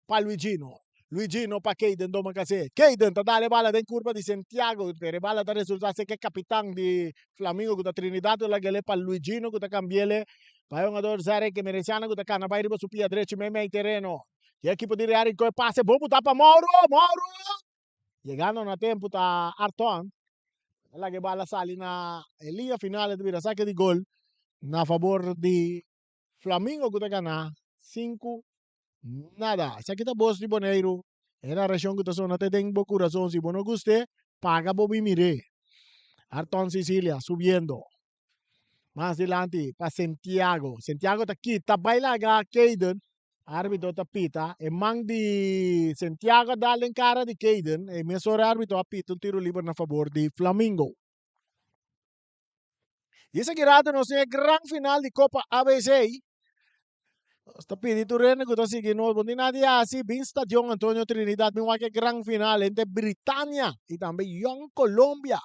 pa Luigino. Luigino pa Keyden Domacassé. Keyden ta dal e bala den kurpa di Santiago, pero e bala ta resulta ser ke kapitan di Flamingo ku ta Trinidad ta lag'el pa Luigino ku ta kambi'el pa e hungador Zarek Emerenciano ku ta kana bai riba su pia drechi meimei tereno. E ekipo di Real Rincon e pase bon butá pa Mauro. Mauro! Yegando na tempu ta Arton. Ta laga e bala sali na e liña final e ta bira sake di gol na fabor di Flamingo ku ta gana sinku nada. Esaki ta bos di Boneiru. E narashon ku ta sona te den bo kurason. Si bo no gust'é, paga bo bin mir'é. Arton Sicilia subiendo. Mas dilanti pa Santiago. Santiago ta kita bai laga Kayden. Arbitro ta pita. E man di Santiago a dal den kara di Kayden. E mesora arbitro a pita un tiro liber na fabor di Flamingo. Y esaki rato nos tin e gran final di Copa ABC. Nos ta pidi tur hende ku ta sigui nos, bo tin nada di hasi, bin Stadion Antonio Trinidad, bin wak e gran final entre Britania y tambe Young Colombia.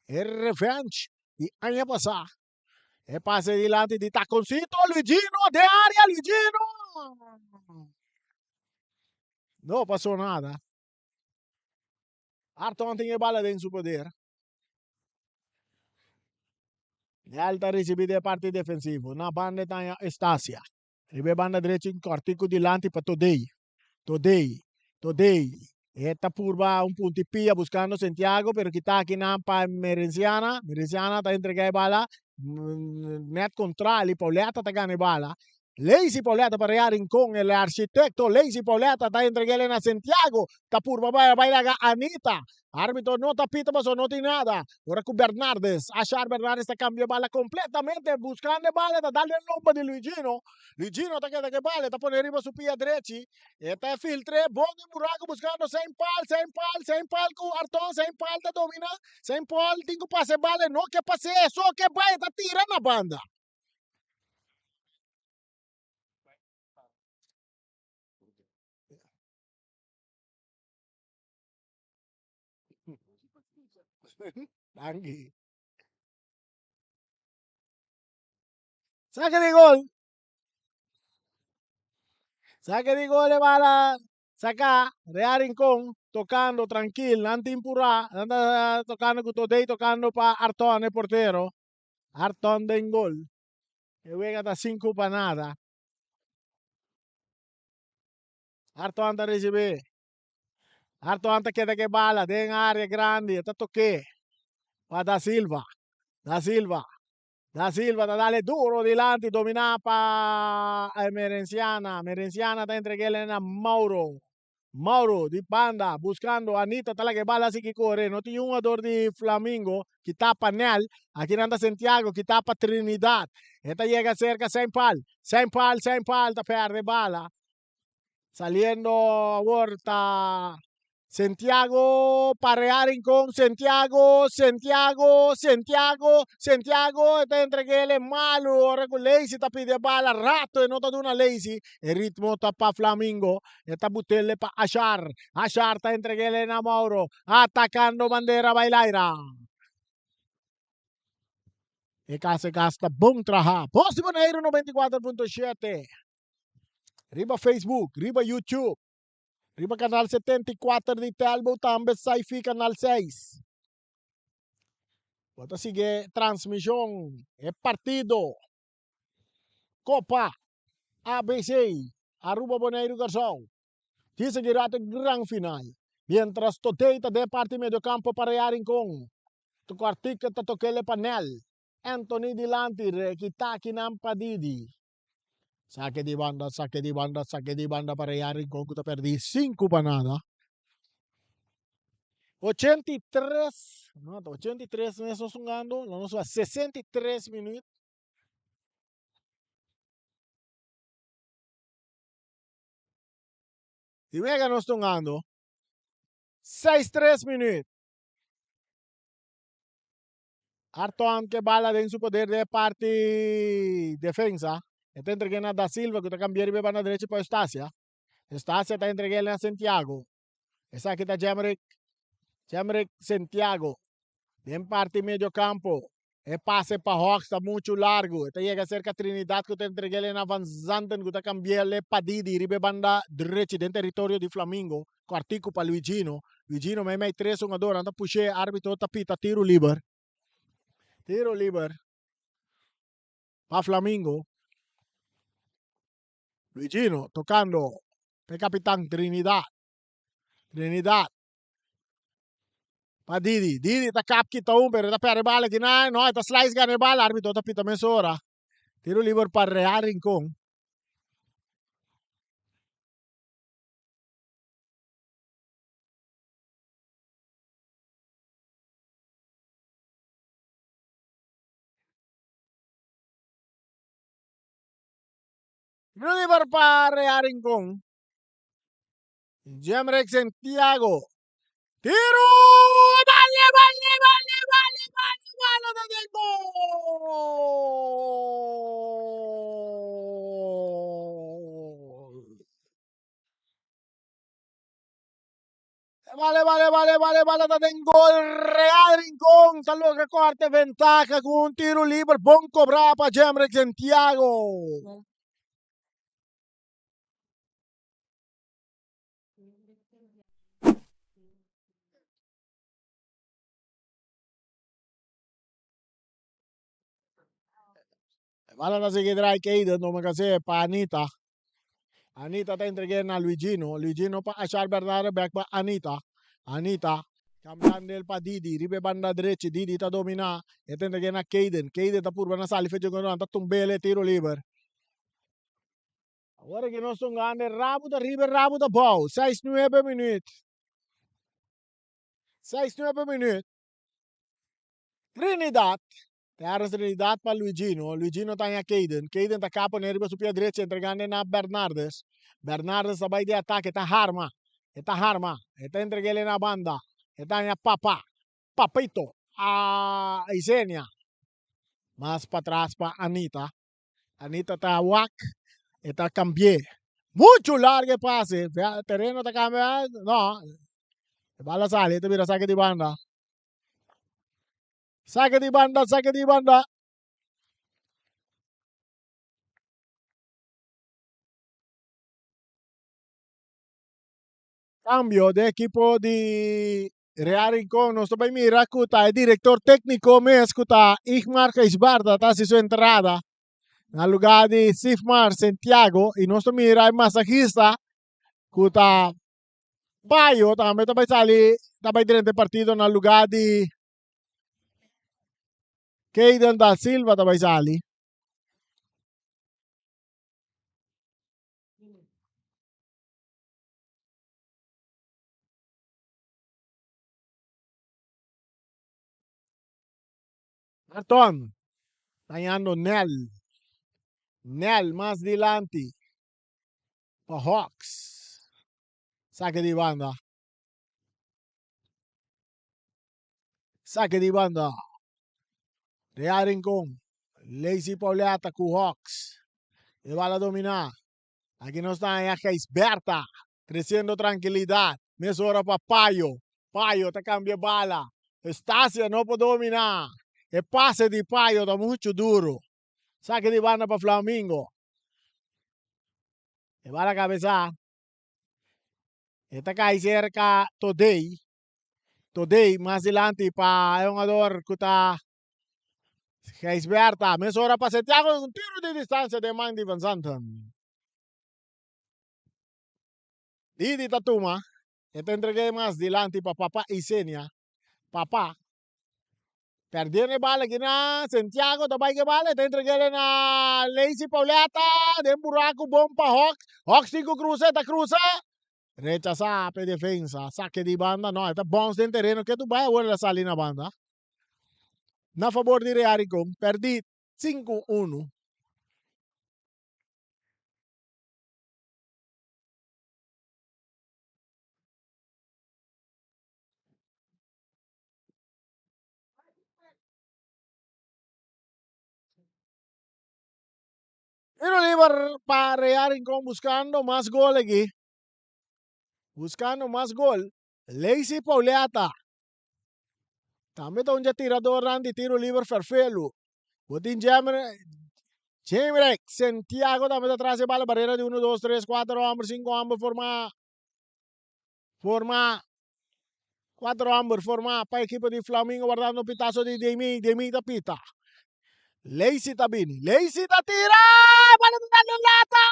E revenge di aña pasá. E pase dilanti di Taconcito, Luigino, den área, Luigino! No pasó nada. Arton tin e bala den su poder. Nel ta ricibi den parti defensivo. Na banda ta haña Estacia. Riba e banda drechi un cortico dilanti pa Todey. Todey. Todey. E ta purba un punti pia buscando Santiago, pero kita akinan pa Merenciana. Merenciana ta entrega e bala net contrali. Pauletta ta gana e bala. Leisy Pauletta pa Real Rincon, el architecto Leisy Pauletta ta entreg'el na Santiago, ta purba bai bai laga Anita. Arbitro no ta pita pasobra no tin nada. Ora cu Bernardes, Ashar Bernardes ta cambia e bala completamente buscando e bala ta dal den lomba di Luigino. Luigino ta keda cu e bala, ta pone riba su pia drechi, e ta filtre bon den buraco buscando Saint Paul, Saint Paul, Saint Paul cu Arton, Saint Paul ta domina, Saint Paul tin cu pasa e bala, e no ke pas'e, so ke bai, e ta tira na banda. Danki. Saque di gol. Saque di gol e bala saca Real Rincon tocando tranquil, nan tin pura, nan ta tocando cu Todey tocando pa Arton e portero. Arton den gol. E wega ta sinku pa nada. Arton ta risibi. Arton ta keda ke bala den area grandi. E ta toke pa Da Silva. Da Silva. Da Silva ta dale duro dilanti domina pa Emerenciana. Emerenciana ta entreg'el na Mauro. Mauro di banda buscando Anita ta laga e bala sigui core no tin un jugador di Flamingo kita pa Nel aki nan ta Santiago kita pa Trinidad e ta yega cerca Saint Paul Saint Paul Saint Paul ta perde bala saliendo awor ta Santiago pa Real Rincon Santiago Santiago Santiago Santiago e ta entreg'el malu ora cu Lacy ta pidi e bala rato e no ta duna Lacy e ritmo ta pa Flamingo e ta butele pa Ashar Ashar ta entreg'el na Mauro atacando bandera bay laira e cas e cas ta bon traha Bos di Boneiru 94.7 riba Facebook riba YouTube. Riba kanal 74 di Telbo tambe Sci-Fi kanal 6. Bo ta sigui transmishon e partido Kopa ABC Aruba Boneiru Kòrsou. Di sigui rato e gran final. Mientras Totey ta den parti mediokampo pa Real Rincon. Kòrtik ta tok'el e panel. Anthony dilanti rekita kinan pa Didi. Sake di banda, sake di banda, sake di banda pa Real Rincon ku ta pèrdí sinku pa nada. 83, no, ta 83 mes nos hungando, lo nos a 63 minuut. Di wega nos ta hungando. 6-3 minuut. Arton ke bala den su poder den e parti defensa. E ta entreg'é na Da Silva ku ta kambia riba e banda drechi pa Eustacia. Eustacia ta entreg'é na Santiago. Esaki ta Jemrick, Jemrick Santiago. Den parti medio kampo. E pase pa Hawks ta muchu largu. E ta yega serka Trinidad ku ta entreg'é na Van Zanten ku ta kambi'é pa Didi riba e banda drechi den teritorio di Flamingo. Kòrtiku pa Luigino. Luigino meimei tres hungadornan ta push'é, árbitro ta pita tiru liber. Tiru liber pa Flamingo. Luigino tokando pa e kapitan Trinidad. Trinidad pa Didi. Didi ta kap kita un pero e ta pèrdè bala kinan. No, e ta slice gana e bala. Árbitro ta pita mesora. Tiru liber pa Real Rincon. Liber pa Real Rincon. Jemrex Santiago. Tiro! Bale, bale, bale, bale, bale, bale ta den gol! Bale, bale, bale, bale, bale ta den gol. Real Rincon ta logra corte ventaha cu un tiro liber bon cobra pa Jemrex Santiago. Bala ta sigui drai Keiden, no me casé pa Anita. Anita ta entregué na Luigino. Luigino pa Ashar Bernardo bek pa Anita. Anita cambiando el pa Didi riba e banda drechi. Didi ta dominá. E ta entregué na Keiden. Keiden ta purba na sali fecho ku nan ta tumb'el e tiro liber. Awor aki nos ta un gana e rabu ta riba e rabu ta bou. Seis nuebe minuut. Seis nuebe minuut. Trinidad. Terrence Trinidad pa Luigino. Luigino ta haña Kayden. Kayden ta kap pone riba su pia drechi entregando na Bernardes. Bernardes ta bai di atake. Ta harma. E ta harma. E ta entreg'el na banda. E ta haña Papa. Papito. A Isenia. Mas patras pa Anita. Anita ta wak. E ta kambi'é. Muchu largu e pase. Tereno ta kambia. No. E bala sali. E ta bira sake di banda. Sake di banda, sake di banda. Cambio de equipo di Real Rincon. Nos ta bay mira cu ta e director tecnico mes cu ta Igmar Gijsberta ta haci su entrada na lugar di Sifmar Santiago. Y nos ta mira e masajista cu ta Bayo tambe ta bay sali ta bay drenta e partido na lugar di Kayden da Silva ta bay sali. Arton dañando Nel. Nel mas dilanti pa Hawks. Sake di banda. Sake di banda. Real Rincon. Lacey Pauletta ku Hawks. E bala dominá. Aki nos ta haña Gijsberta treciendo trankilidat. Mesora pa Payo. Payo ta kambia bala. Eustacia no por dominá. E pase di Payo ta muchu duru. Sake di banda pa Flamingo. E bala kabesá. E ta kai serka Todey. Todey mas dilanti pa e hungador ku ta Gijsberta. Mesora pa Santiago un tiro di distansia den man di Van Zanten. Didi ta tuma. E ta entreg'é mas dilanti pa Papa Isenia. Papa perdiendo e bala aki na Santiago ta bai ku e bala e ta entreg'é na Lacey Pauletta den buraku bon pa Hawks. Hawks tin ku krusa e ta krusa. Rechasá pa e defensa. Sake di banda no e ta bòns den tereno ke tu bai awor el a sali na banda. Na fabor di Real Rincon pèrdí 5-1. Tiro liber pa Real Rincon buscando mas gol aki. Buscando mas gol. Lacey Pauletta. Tambe ta un dje tiradornan di tiro liber ferfelu. Bo tin Jemrek Santiago tambe ta tras e bala barera di 1, 2, 3, 4 homber, 5 homber forma. Forma 4 homber forma pa ekipo di Flamingo wardando pitazo di Demi. Demi ta pita. Lacey ta bini. Lacey ta tira! Bala ta dal den lata!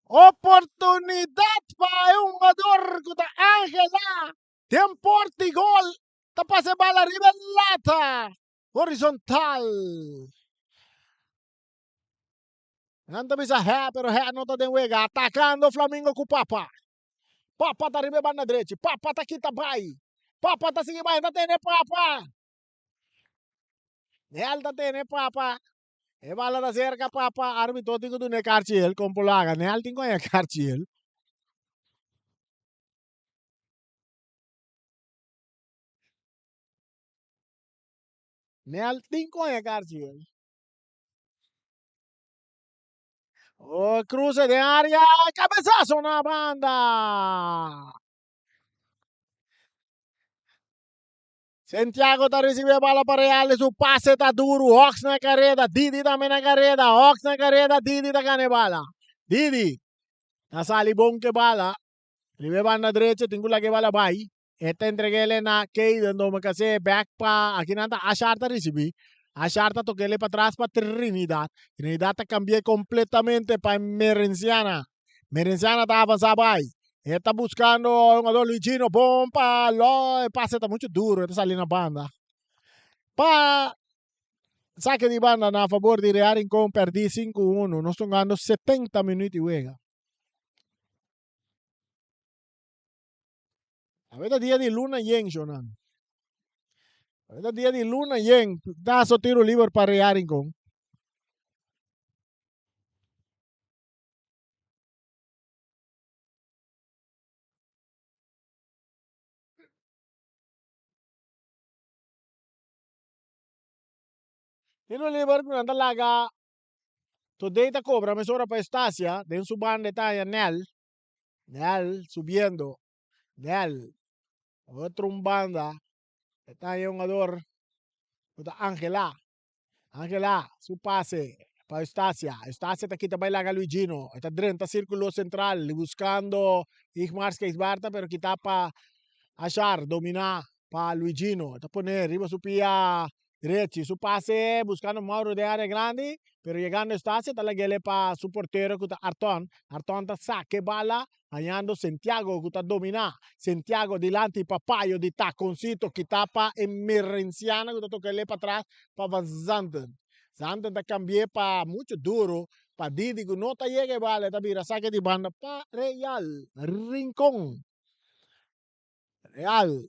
Oportunidad pa e hungador cu ta Angela den porti gol ta pasa e bala riba e lata horizontal. Nan ta bisa hè, pero hè no ta den wega. Atakando Flamingo ku Papa. Papa ta riba e banda drechi. Papa ta kita bai. Papa ta sigui bai. Ta tene Papa. Nel ta tene Papa. E bala ta serka Papa. Arbitro tin ku duna e karchi el. Kon por laga? Nel tin ku haña karchi el. Nel tin ku haña karchi el. Oh, cruce den área, cabezazo na banda. Santiago ta recibe e bala pa Real, su pase ta duro, Hawks na careda, Didi tambe na careda, Hawks na careda, Didi ta gana e bala. Didi ta sali bon ke bala, riba e banda derecho tin ku laga e bala bai. E ta entreg'ele na Kayden Domacassé bek pa akinan ta Ashar ta risibí. Ashar ta tok'ele patras pa Trinidad. Trinidad ta kambi'é kompletamente pa Merenciana. Merenciana ta avansá bai. E ta buskando e hungador Luigino. Bon pa Lo. E pase ta muchu duru. E ta sali na banda. Pa sake di banda na fabor di Real Rincon pèrdí 5-1. Nos ta hungando 70 minüt di wega. Awe ta dia di luna yen, shownan. Awe ta dia di luna yen. Taso tiro liber pa Real Rincon. Tiro liber ku nan ta laga Today ta cobra mesora pa Estacia. Den su banda e ta haña Nel. Nel subiendo. Nel. Otro un banda. E ta haña hungador ku ta Angela. Angela su pase pa Eustacia. Eustacia ta kita bai laga Luigino. E ta drenta sirkulo sentral buskando Igmar Skeisbarta pero kita pa Ashar dominá pa Luigino. E ta pone riba su pia Drechi su pase buscando Mauro den area grandi, pero yegando Estacia ta lag'ele pa su portero cu ta Arton. Arton ta saca e bala hañando Santiago cu ta domina. Santiago dilanti pa Payo di taconcito kita pa e Merenciana cu ta toca ele patras pa Van Zanten. Zanten ta cambi'e pa mucho duro pa Didi cu no ta yega e bala e ta bira saca di banda pa Real Rincon. Real.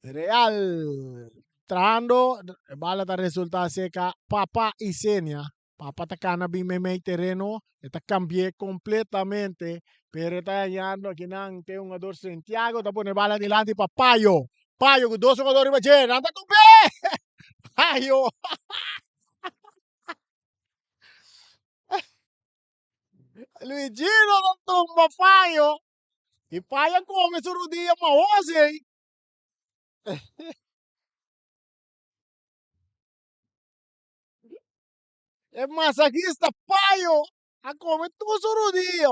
Real trahando, e bala ta resulta seca Papa Isenia. Papa ta cana bin meimei tereno, e ta cambi'é completamente, pero e ta hañando akinan te hungador Santiago ta pone bala dilanti pa Payo. Payo cu dos hungador riba dje, nan ta top'é! Payo! Luigino ta tumba Payo y Payo a come su rudia mahos ey. E masajista Payo a come tur su rudia.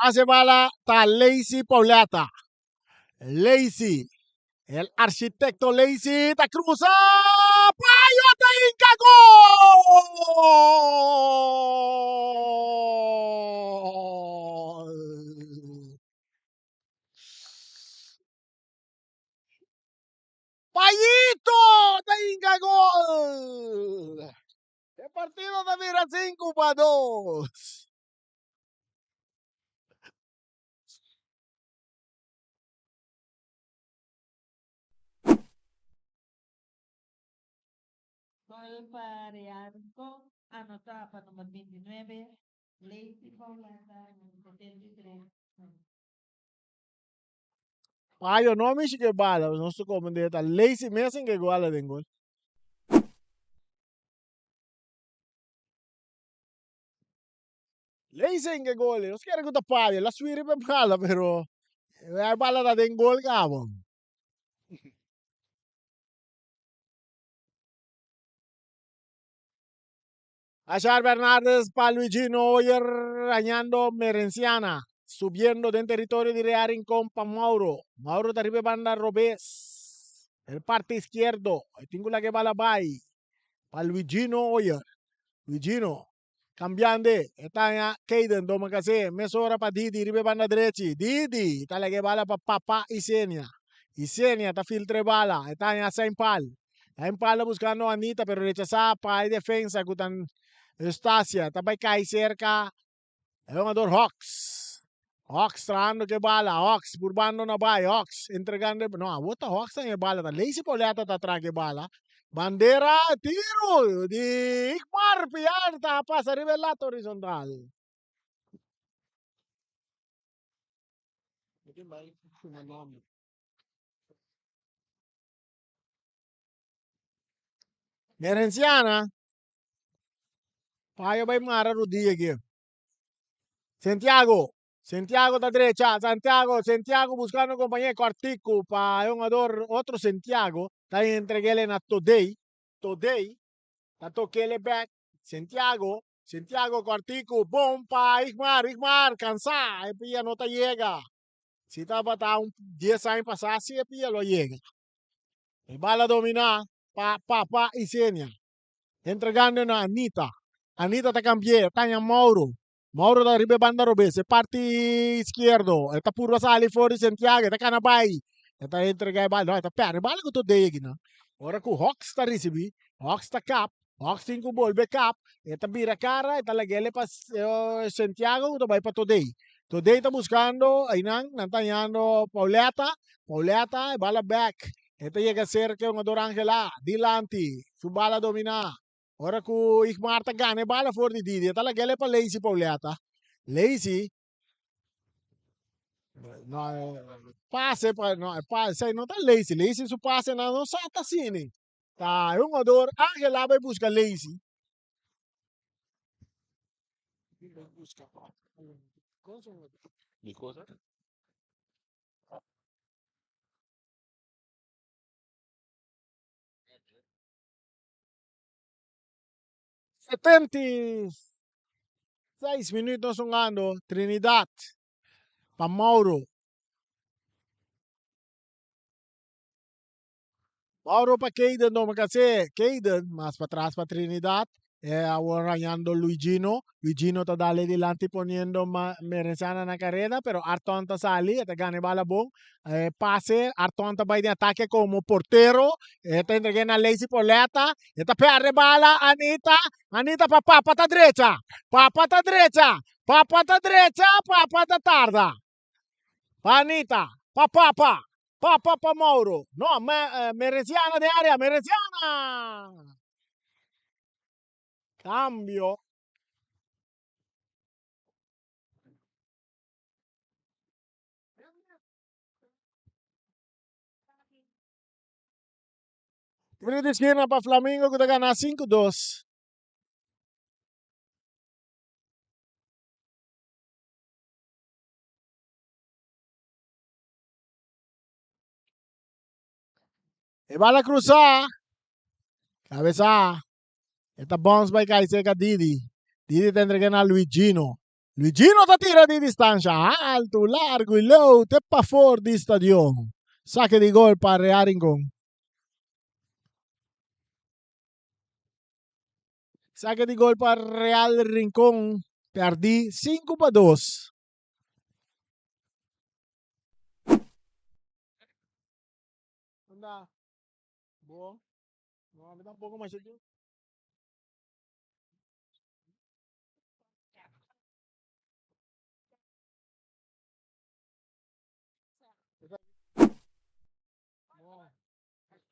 Hace bala ta Lacey Pauletta. Lacey, el arquitecto Lacey ta cruza. Payo ta hinca gol! Payito ta hinca gol! E partido ta bira 5-2. Gol pa Real Rincon anotá pa number 29, Lacey Pauletta, number 73 minuut. Payo no a mishi ku e bala, nos ta komprendé ta Lacey mes a hinka e goal aden gol. Lacey a hinka e gol, nos kere ku ta Payo, el a subi riba e bala pero e bala ta den gol kaba. Ashar Bernardes pa Luigino Hoyer hañando Merenciana. Subiendo den territorio di Real Rincón pa Mauro. Mauro ta riba e banda robes. El parte izquierdo. E tin ku laga e bala bai pa Luigino Hoyer. Luigino cambiande. E ta haña Kayden Domacassé. Mesora pa Didi riba e banda drechi. Didi ta laga e bala pa Papa Isenia. Isenia ta filtra e bala. E ta haña Saint Paul. Saint Paul ta buscando Anita pero rechasa pa e defensa cu ta Eustacia. Ta bay cay cerca e hungador Hawks. Hawks trahando cu e bala. Hawks purbando na bay. Hawks entregando e. No, awor ta Hawks ta e bala. Ta Lacey Pauletta ta traha cu e bala. Bandera tiro di Igmar Piar ta pasa riba e lata horizontal. Merenciana, payo bai mara rodia aki. Santiago, Santiago ta drecha, Santiago, Santiago buscando compañero cortico pa e hungador otro Santiago, ta entreguele na Todey, Todey ta tokele back, Santiago, Santiago cortico, bon pa Igmar, Igmar cansa, e pia no ta yega. Si tabata un 10 aña pasá, si e pia lo yega. E bala dominá pa Papa Isenia. Entregando na Anita. Anita ta cambi'é, ta haña Mauro. Mauro ta riba e banda robes, e parti izquierdo. E ta purba sali for di Santiago, e ta cana bai. E ta entrega e bala, no, e ta perde e bala cu tur dei akinan. Ora cu Hawks ta ricibi, Hawks ta kap, Hawks tin cu bolbe kap, e ta bira cara, e ta lag'el pa Santiago cu ta bai pa Todei. Todei ta buscando einan, nan ta hañando Pauletta, Pauletta e bala bek, e ta yega cerca e hungador Angela, dilanti, su bala domina. Ora cu Igmar ta gana e bala for di Didi, e ta lag'el pa Lacey Pauletta. Lacey no, pase pa, no, pase, no ta Lacey, Lacey su pase nan no sa ta asina. Ta e hungador Angela bai busca Lacey. 76 minuut nos hungando Trinidad pa Mauro. Mauro pa Kayden, no, Kayden, mas patras pa Trinidad. E awor rañando Luigino. Luigino ta dale dilanti poniendo Merenciana na careda, pero Arton ta sali, e ta gana e bala bon. E pase, Arton ta bai den atake como portero. E ta entrega na Lacey Poletta. E ta perde bala, Anita. Anita pa Papa ta drecha. Papa ta drecha. Papa ta drecha, Papa ta tarda. Pa Anita, pa Papa, Papa pa Mauro. No, me, Merenciana den area, Merenciana! Cambio. Tiro di esquina pa Flamingo ku ta gana 5-2. E bala cruza. Cabeza. E ta bounce by cai cerca Didi. Didi ta entrega na Luigino. Luigino ta tira di distancia. Alto, largo y low. Te pafor di stadion. Saque di gol pa Real Rincon. Saque di gol pa Real Rincon. Perdi 5-2. Unda? Bo? No, ami tampoco masha yo.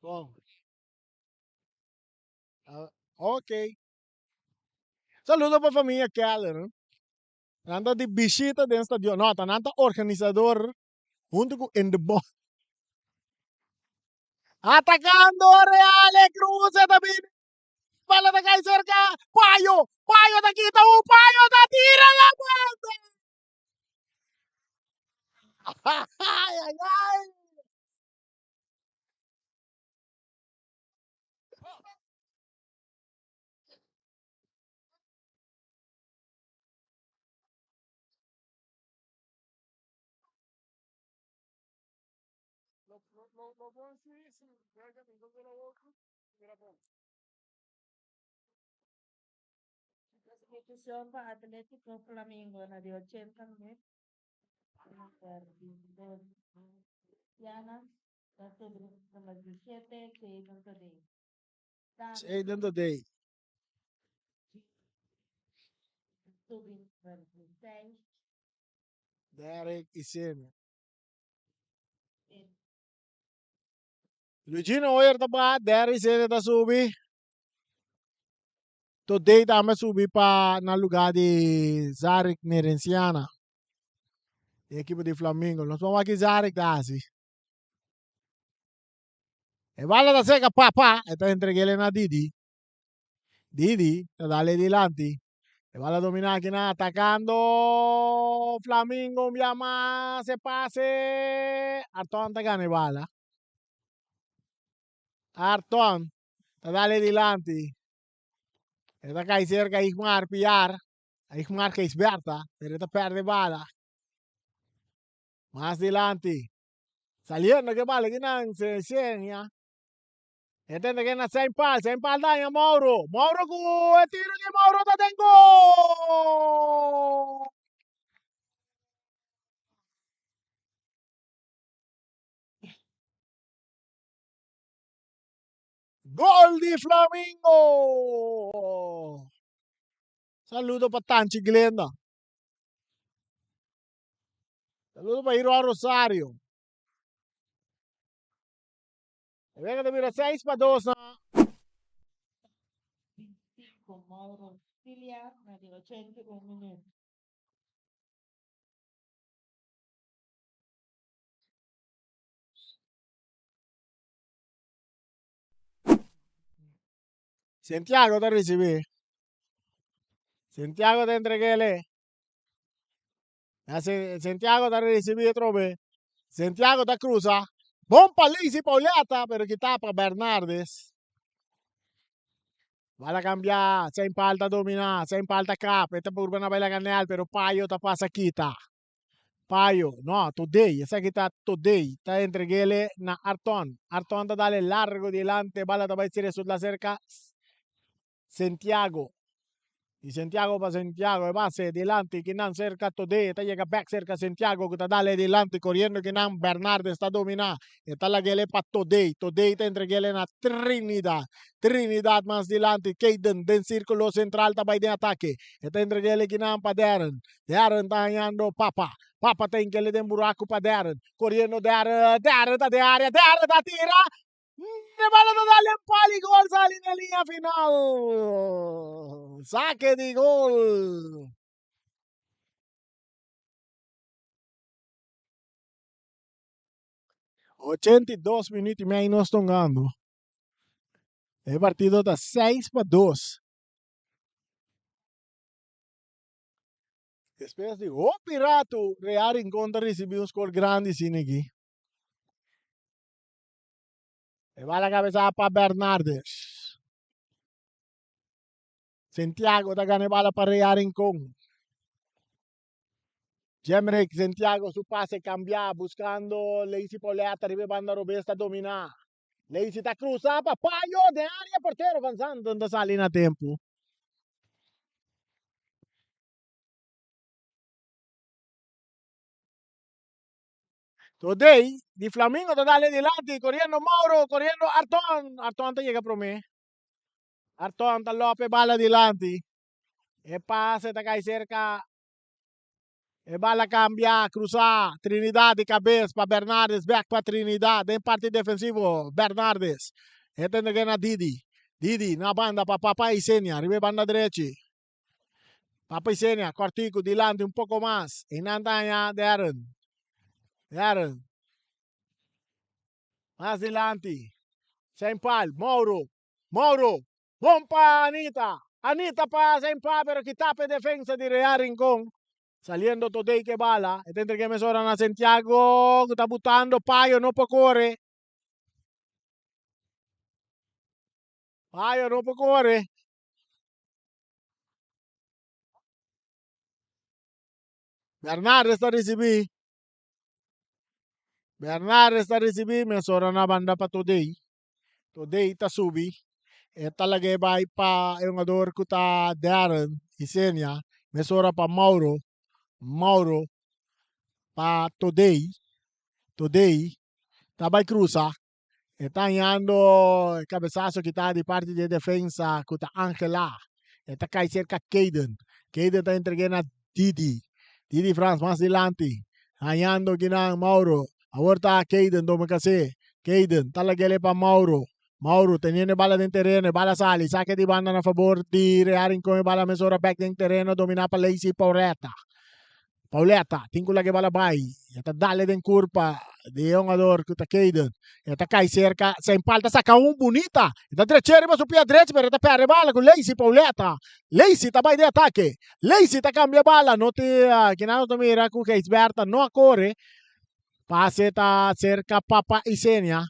Bon. Ah, ok. Saludo pa familia Keller. Nan ta di bishita den stadion. No, ta nan ta organisador hunto cu In The Ball. Atacando Real e cruce ta bini. Bala ta cai cerca. Payo. Payo ta kita un. Payo ta tira la banda. Ay, ay, ay. Sustitucion pa Atletico Flamingo na di ochenta minuut. Diana ta subi number 17, Jaden Today. Jaden Today. Subi number 16. Derek Isenia. Luigino Hoyer ta baha, Derek Isenia ta subi. Today tambe subi pa na lugar di Zarek Merenciana. Di ekipo di Flamingo. Nos vamos aki Zarek ta hasi. E bala ta seca papa, e ta entregele na Didi. Didi ta dale dilanti. E bala domina aki na atacando Flamingo un bia mas e pase. Arton ta gana e bala. Arton ta dale dilanti. E ta kai cerca Igmar Piar. Igmar Gijsberta, pero e ta perde bala. Mas dilanti. Saliendo ke bala ki nan se senia. E tende ke na Saint Paul, Saint Paul daña Mauro. Mauro ku e tiro di Mauro ta den gol. Gol di Flamingo! Saludo pa Tanchi Glenda. Saludo pa Iroa Rosario. E wega ta bira 6-2 na. 25 Mauro Cilia na di 81 minuut. Santiago ta ricibi. Santiago ta entregele. Santiago ta ricibi atrobe. Santiago ta cruza. Bon pa Lizzy Pauleta, pero kita pa Bernardes. Bala cambia. Saint Paul ta domina. Saint Paul ta kap. E ta purba na baila canel, pero Payo ta pasa kita. Payo, no, Today, esaki ta Today, ta entregele na Arton. Arton ta dale largo dilante, bala ta bai sire sut la cerca Santiago. Di Santiago pa Santiago e base dilanti kinan serka Todé e ta yega bek serka Santiago ku ta dale dilanti koriendo kinan Bernardes ta dominá e ta lag'el pa Todé Todé ta entreg'el na Trinidad Trinidad mas dilanti Kayden den sirkulo sentral ta bai den atake e ta entreg'el kinan pa Darren Darren ta hañando Papa Papa ta hinkel den buraku pa Darren koriendo Darren Darren ta den área Darren ta tira E bala ta dal en pal y gol sali na liña final. Saque di gol. 82 minuut y mei nos tongando. E partido ta 6-2. Despues di hopi ratu, Real Rincon ta ricibi un score grandi asina aki. E bala cabeza pa Bernardes. Santiago ta gana e bala pa Real Rincon. Jemrick Santiago su pase cambia buscando Lacey Pauletta riba e banda robes ta domina. Lacey ta cruza pa Payo den area portero Van Zanten ta sali na tempo. Today, di Flamingo ta dale dilanti, coriendo Mauro, coriendo Arton. Arton ta yega prome. Arton ta lope bala dilanti. E pase ta cai cerca. E bala cambia, cruza. Trinidad di cabez pa Bernardes, back pa Trinidad. Den parti defensivo, Bernardes. E ta entrega na Didi. Didi na banda pa Papa Isenia, riba e banda drechi. Papa Isenia, cortico, dilanti un poco mas. Einan ta haña Darren. Darren. Mas dilanti. Saint Paul, Mauro. Mauro. Bon pa Anita. Anita pa Saint Paul, pero kita pa e defensa di Real Rincon. Saliendo Todey ke bala. E ta entrega mesora na Santiago, ku ta butando Payo no por kore. Payo no por kore. Bernardes ta risibí. Bernardes ta risibí mesora na banda pa Todey. Todey ta subi. E ta lag'é bai pa e hungador ku ta Darren Isenia. Mesora pa Mauro. Mauro pa Todey. Todey ta bai krusa. E ta hañando e cabezazo kita di parti di e defensa cu ta Angela. E ta cay cerca Kayden. Kayden ta entregue na Didi. Didi Frans mas dilanti. Hañando kinan Mauro. Awor ta Kayden dome case. Kayden ta lagele pa Mauro. Mauro teniendo e bala den tereno. E bala sali. Saque di banda na favor di Real Rincon. E bala mesora back den tereno. Domina pa Lacey Pauletta. Pauletta tin ku laga e bala bai. E ta dale den kurpa di e hungador ku ta Kayden. E ta kai serka Saint Paul ta saka un bunita. E ta dreche riba su pia drechi pero e ta perde e bala ku Lacey Pauletta. Lacey ta bai den atake. Lacey ta kambia e bala. No tin kinan no ta mira ku Gijsbertha no a kore. Pase ta serka Papa Isenia.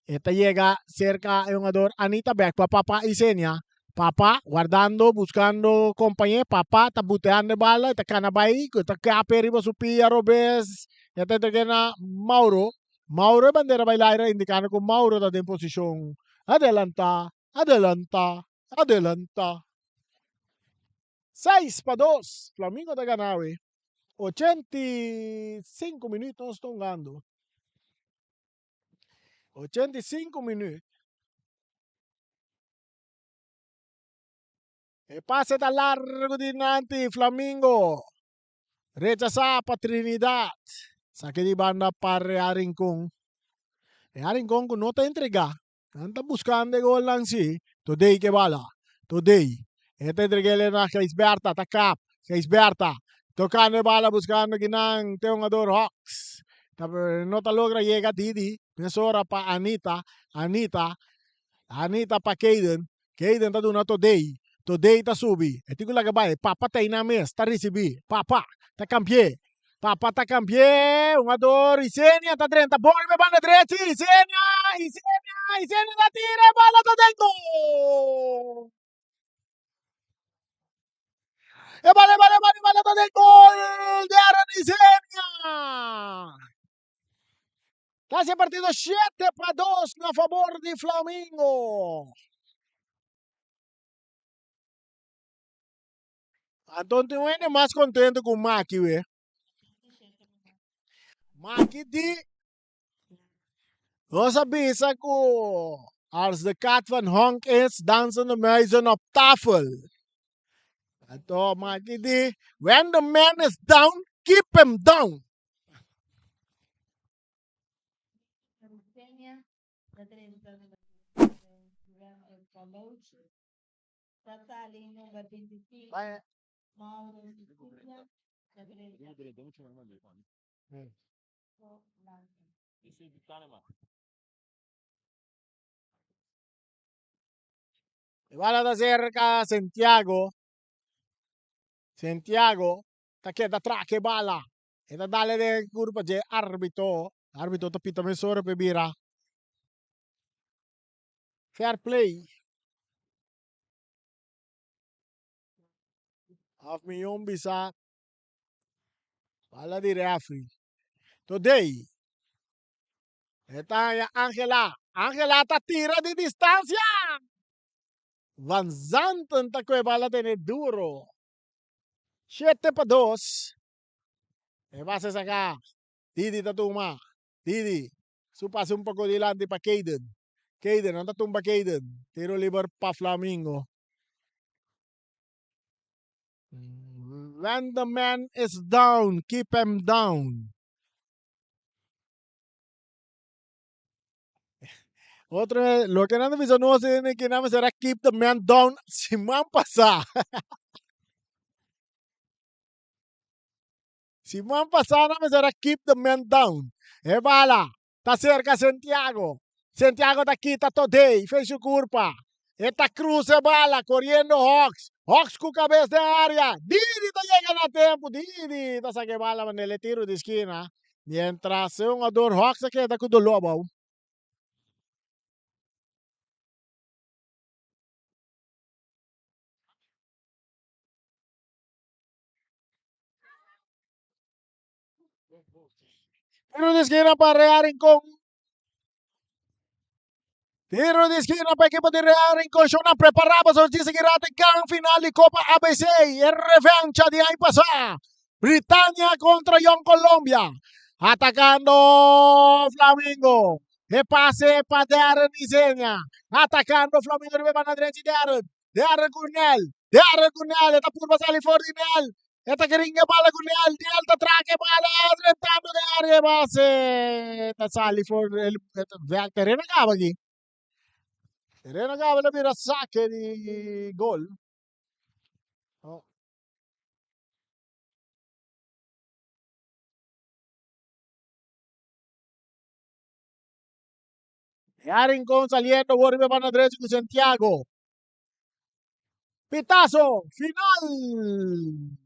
E ta yega serka e hungador Anita bek pa Papa Isenia. Papa wardando, buscando compañe. Papa ta buteando e bala, e ta cana bay, e ta kape riba su pia robes. E ta entrega na Mauro. Mauro e bandera bay laira indicando cu Mauro ta den posicion adelanta, adelanta, adelanta. 6-2, Flamingo ta gana awe. 85 minuut nos ta hungando. 85 minuut. E pase ta largo dinanti Flamingo. Rechasá pa Trinidad. Sake di banda pa Real Rincon. Real Rincon ku no ta entregá. Nan ta buskando e golnan si. Todei ke bala. Todei. E ta entreg'é na Gijsberta. Ta kap. Gijsberta. Tokando e bala buskando kinan te hungador Hawks. Ta, no ta logra yega Didi. Mesora pa Anita. Anita. Anita pa Kayden. Kayden ta duna Todei. Todei ta subi. E tin ku laga bai. Papa ta einan mes. Ta risibí. Papa ta kambi'é. Papa ta kambi'é. Hungador Isenia ta drenta bon riba e banda drechi. Isenia, Isenia, Isenia ta tira e bala ta den gol! E bala, e bala, e bala, e bala ta den gol di Aaron Isenia! Ta hasi e partido 7-2 na fabor di Flamingo. Anto tin un hende mas contento cu Maki we. Maki di nos a bisa cu als de kat van honk is, dansen de muizen op tafel. Anto Maki di when the man is down, keep him down. E bala ta cerca Santiago. Santiago ta keda traha e bala. E ta dale den curpa dje arbitro. Arbitro ta pita mesora pa e bira. Fair play. Half miljoen bisa. Bala di referee. Today. E ta haña Angela. Angela ta tira di distancia. Van Zanten ta koe bala tene duro. 7-2. E pase saka. Didi ta tuma. Didi. Su pase un poko dilanti pa Kayden. Kayden, nan ta tumba Kayden. Tiro liber pa Flamingo. When the man is down, keep him down. Otro, loke nan ta bisa nos den ki nan mester a keep the man down siman pasá. Siman pasá nan mester a keep the man down. E bala ta serka Santiago. Santiago ta kita Todey fe su kurpa. E ta krusa e bala koriendo Hawks. Hawks ku kabes den área. Didi ta yega na tempu. Didi ta saka e bala manera e tiro di skina. Mientras e hungador Hawks a keda ku doló abou. Tiro di skina pa Real Rincon. Tiro di skina pa ekipo di Real Rincon. Shownan prepará pa sorti sigui rato e gran final di Copa ABC. E revancha di aña pasá. Britannia kontra Jong Colombia. Atakando Flamingo. E pase pa Darren Isenia. Atakando Flamingo riba e banda drechi Darren. Darren ku Nel. Darren ku Nel. E ta purba sali for di Nel. E ta keringa bala ku Nel. Nel ta traka e bala drentando den area e base. Ta sali for el tereno a kaba aki. Tereno a kaba el a bira sake di gol. Oh. Ya Rincon saliendo por riba banda derecho cu Santiago. Pitazo final.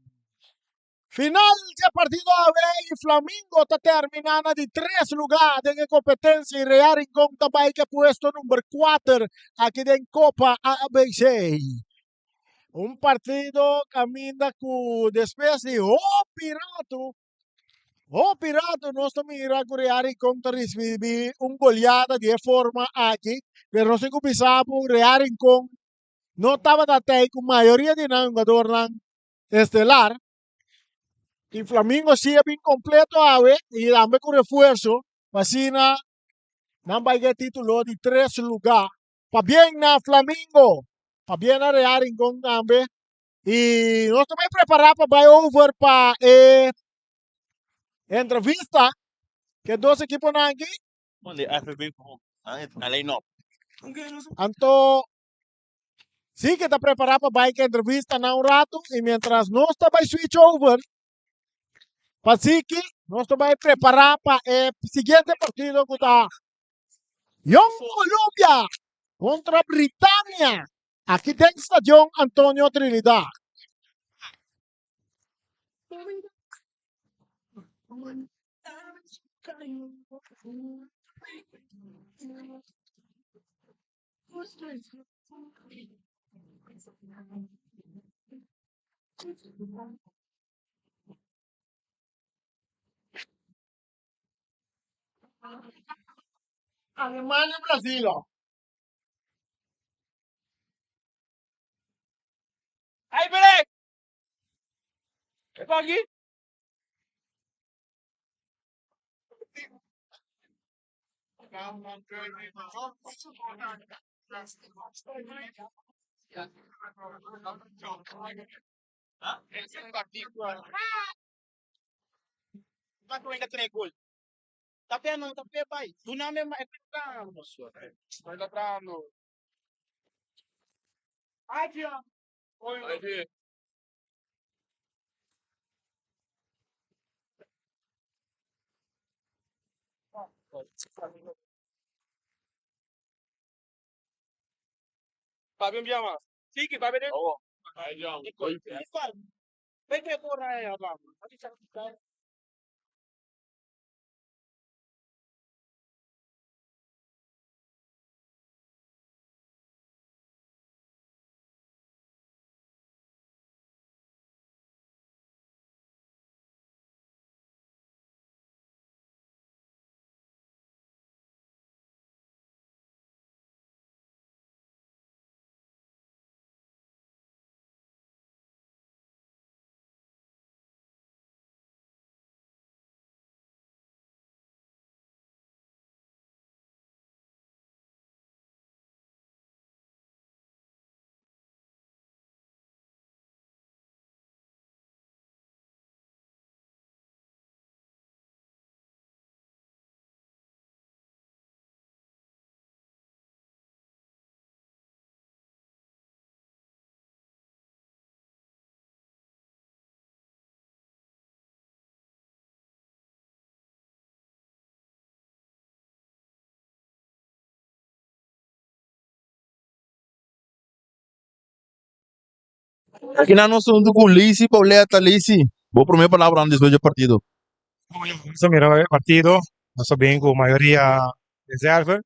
Final dje partido awe y Flamingo ta termina na di tres lugar den e competencia y Real Rincon ta bay ke puesto number 4 aki den Copa ABC. Un partido caminda cu despues di hopi rato Hopi rato nos ta mira ku Real Rincon ta risibí un goleada di e forma aki, pero nos tin ku bisa bo Real Rincon no tabata tei ku mayoria di nan hungadornan estelar i Flamingo si a bin kompleto awe i tambe ku refuerso pa asina nan bai ke titulo di tres lugá. Pabien na Flamingo, pabien na Real Rincon tambe. Y nos ta bai prepara pa bai over pa e entrevista ke dos ekiponan aki. Mande AFB ku a line up. Anto si ke ta prepara pa bai ke entrevista na un rato y mientras nos ta bai switch over pa Siki nos ta bai prepara pa e siguiente partido ku ta Jong Colombia kontra Britania. Aki den Stadion Antonio Trinidad. Alemania Brasil. Ay, break! Aki nan nos huntu ku Lisi Pauletta. Lisi, bo prome palabranan despues dje partido. Nos a mira e partido, nos a bin ku mayoria reserve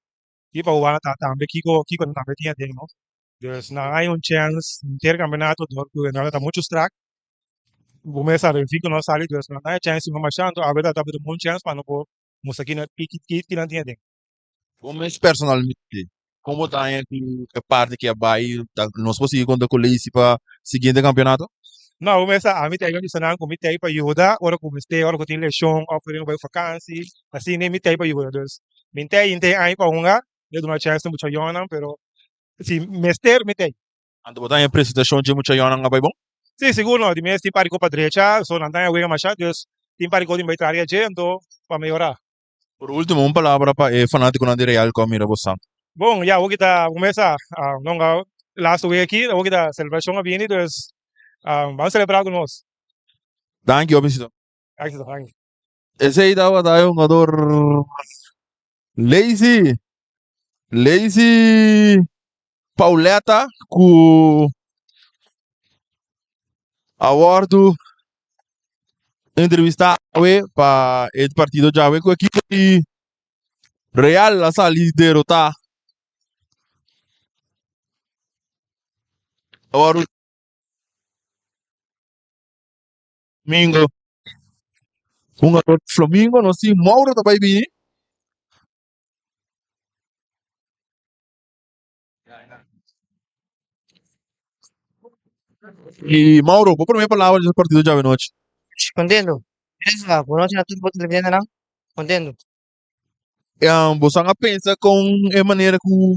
i pa wak tambe kiko kiko nan tambe tin aden no. Dus nan hay un chèns henter kampeonato dor ku nan ta muchu strak. Bo mes sabi Benfica no a sali dus nan hay chèns i masha anto awe ta tabata un bon chèns pa no por mustra ki ki nan tin aden. Bo mes personalmente, kon bo ta haña ku e parti ki a bai ta nos por sigui konta ku Lacey pa siguiente kampeonato? No, bo mes sa ami ta bisa nan ku mi ta ei pa yuda ora ku mester, ora ku tin leshon òf ora ku bai fakansi, asina mi ta ei pa yuda. Dus mi ta ei henter aña pa hunga, mi a duna chèns na mucha yònnan, pero si mester mi ta ei. Anto bo ta haña presentashon dje mucha yònnan a bai bon? Si, sigur no. Di mes tin par di ko pa drecha, so nan ta haña wega masha, dus tin par di ko tin bai traha riba dje, anto pa mehorá. Por ultimo, un palabra pa e fanatikonan di Real ku a mira bo san. Bon, ya awor ki ta kumesa, no nga laatste wega aki, awor ki ta selebrashon a bini, dus ban selebrá ku nos. Danki, hopi. Éxito, danki. Esei tabata e hungador Lazy. Lazy Pauletta ku a wòrdu entrevistá awe pa e partido djawe ku ekipo di Real a sali derotá. A wòrdu Flamingo. Hungador di Flamingo nos tin Mauro ta bai bini. Y Mauro, bo prome palabra di partido djawe nochi. Contento. Esa, bo nochi na tur bo televidentenan. Contento. Um, bo san a pensa con e manera cu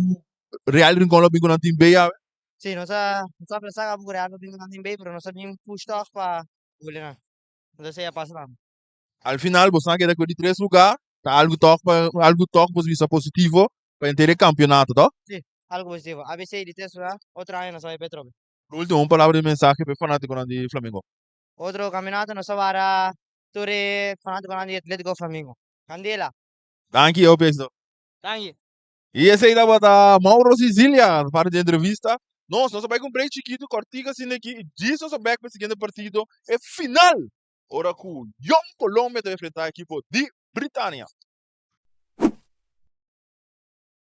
Real Rincon lo bin cu nan team B awe? Sí, nos a, nos a pensa cu Real lo bin cu nan team B, pero nos a bin push toch pa guli nan. Entonces esey a pasa tambe. Al final bo san a keda cu e di tres lugar, ta algo toch pa, algo toch bo bisa positivo pa henter e campeonato, toch? Sí, algo positivo. ABC di tres lugar, otro aña nos a bay pa e trofe. Por ultimo, un palabra di mensahe pa e fanaticonan di Flamengo. Otro campeonato nos a wara tur e fanaticonan di Atletico Flamengo. Candela! Danki, hopi éxito. Danki. Y esey tabata Mauro Sicilia, parte di entrevista. Nos, nos a bay cu un break chikito, cortico asina aki, y djis nos a bek pa e siguiente partido, e final, ora cu Jong Colombia ta enfrenta ekipo di Britania.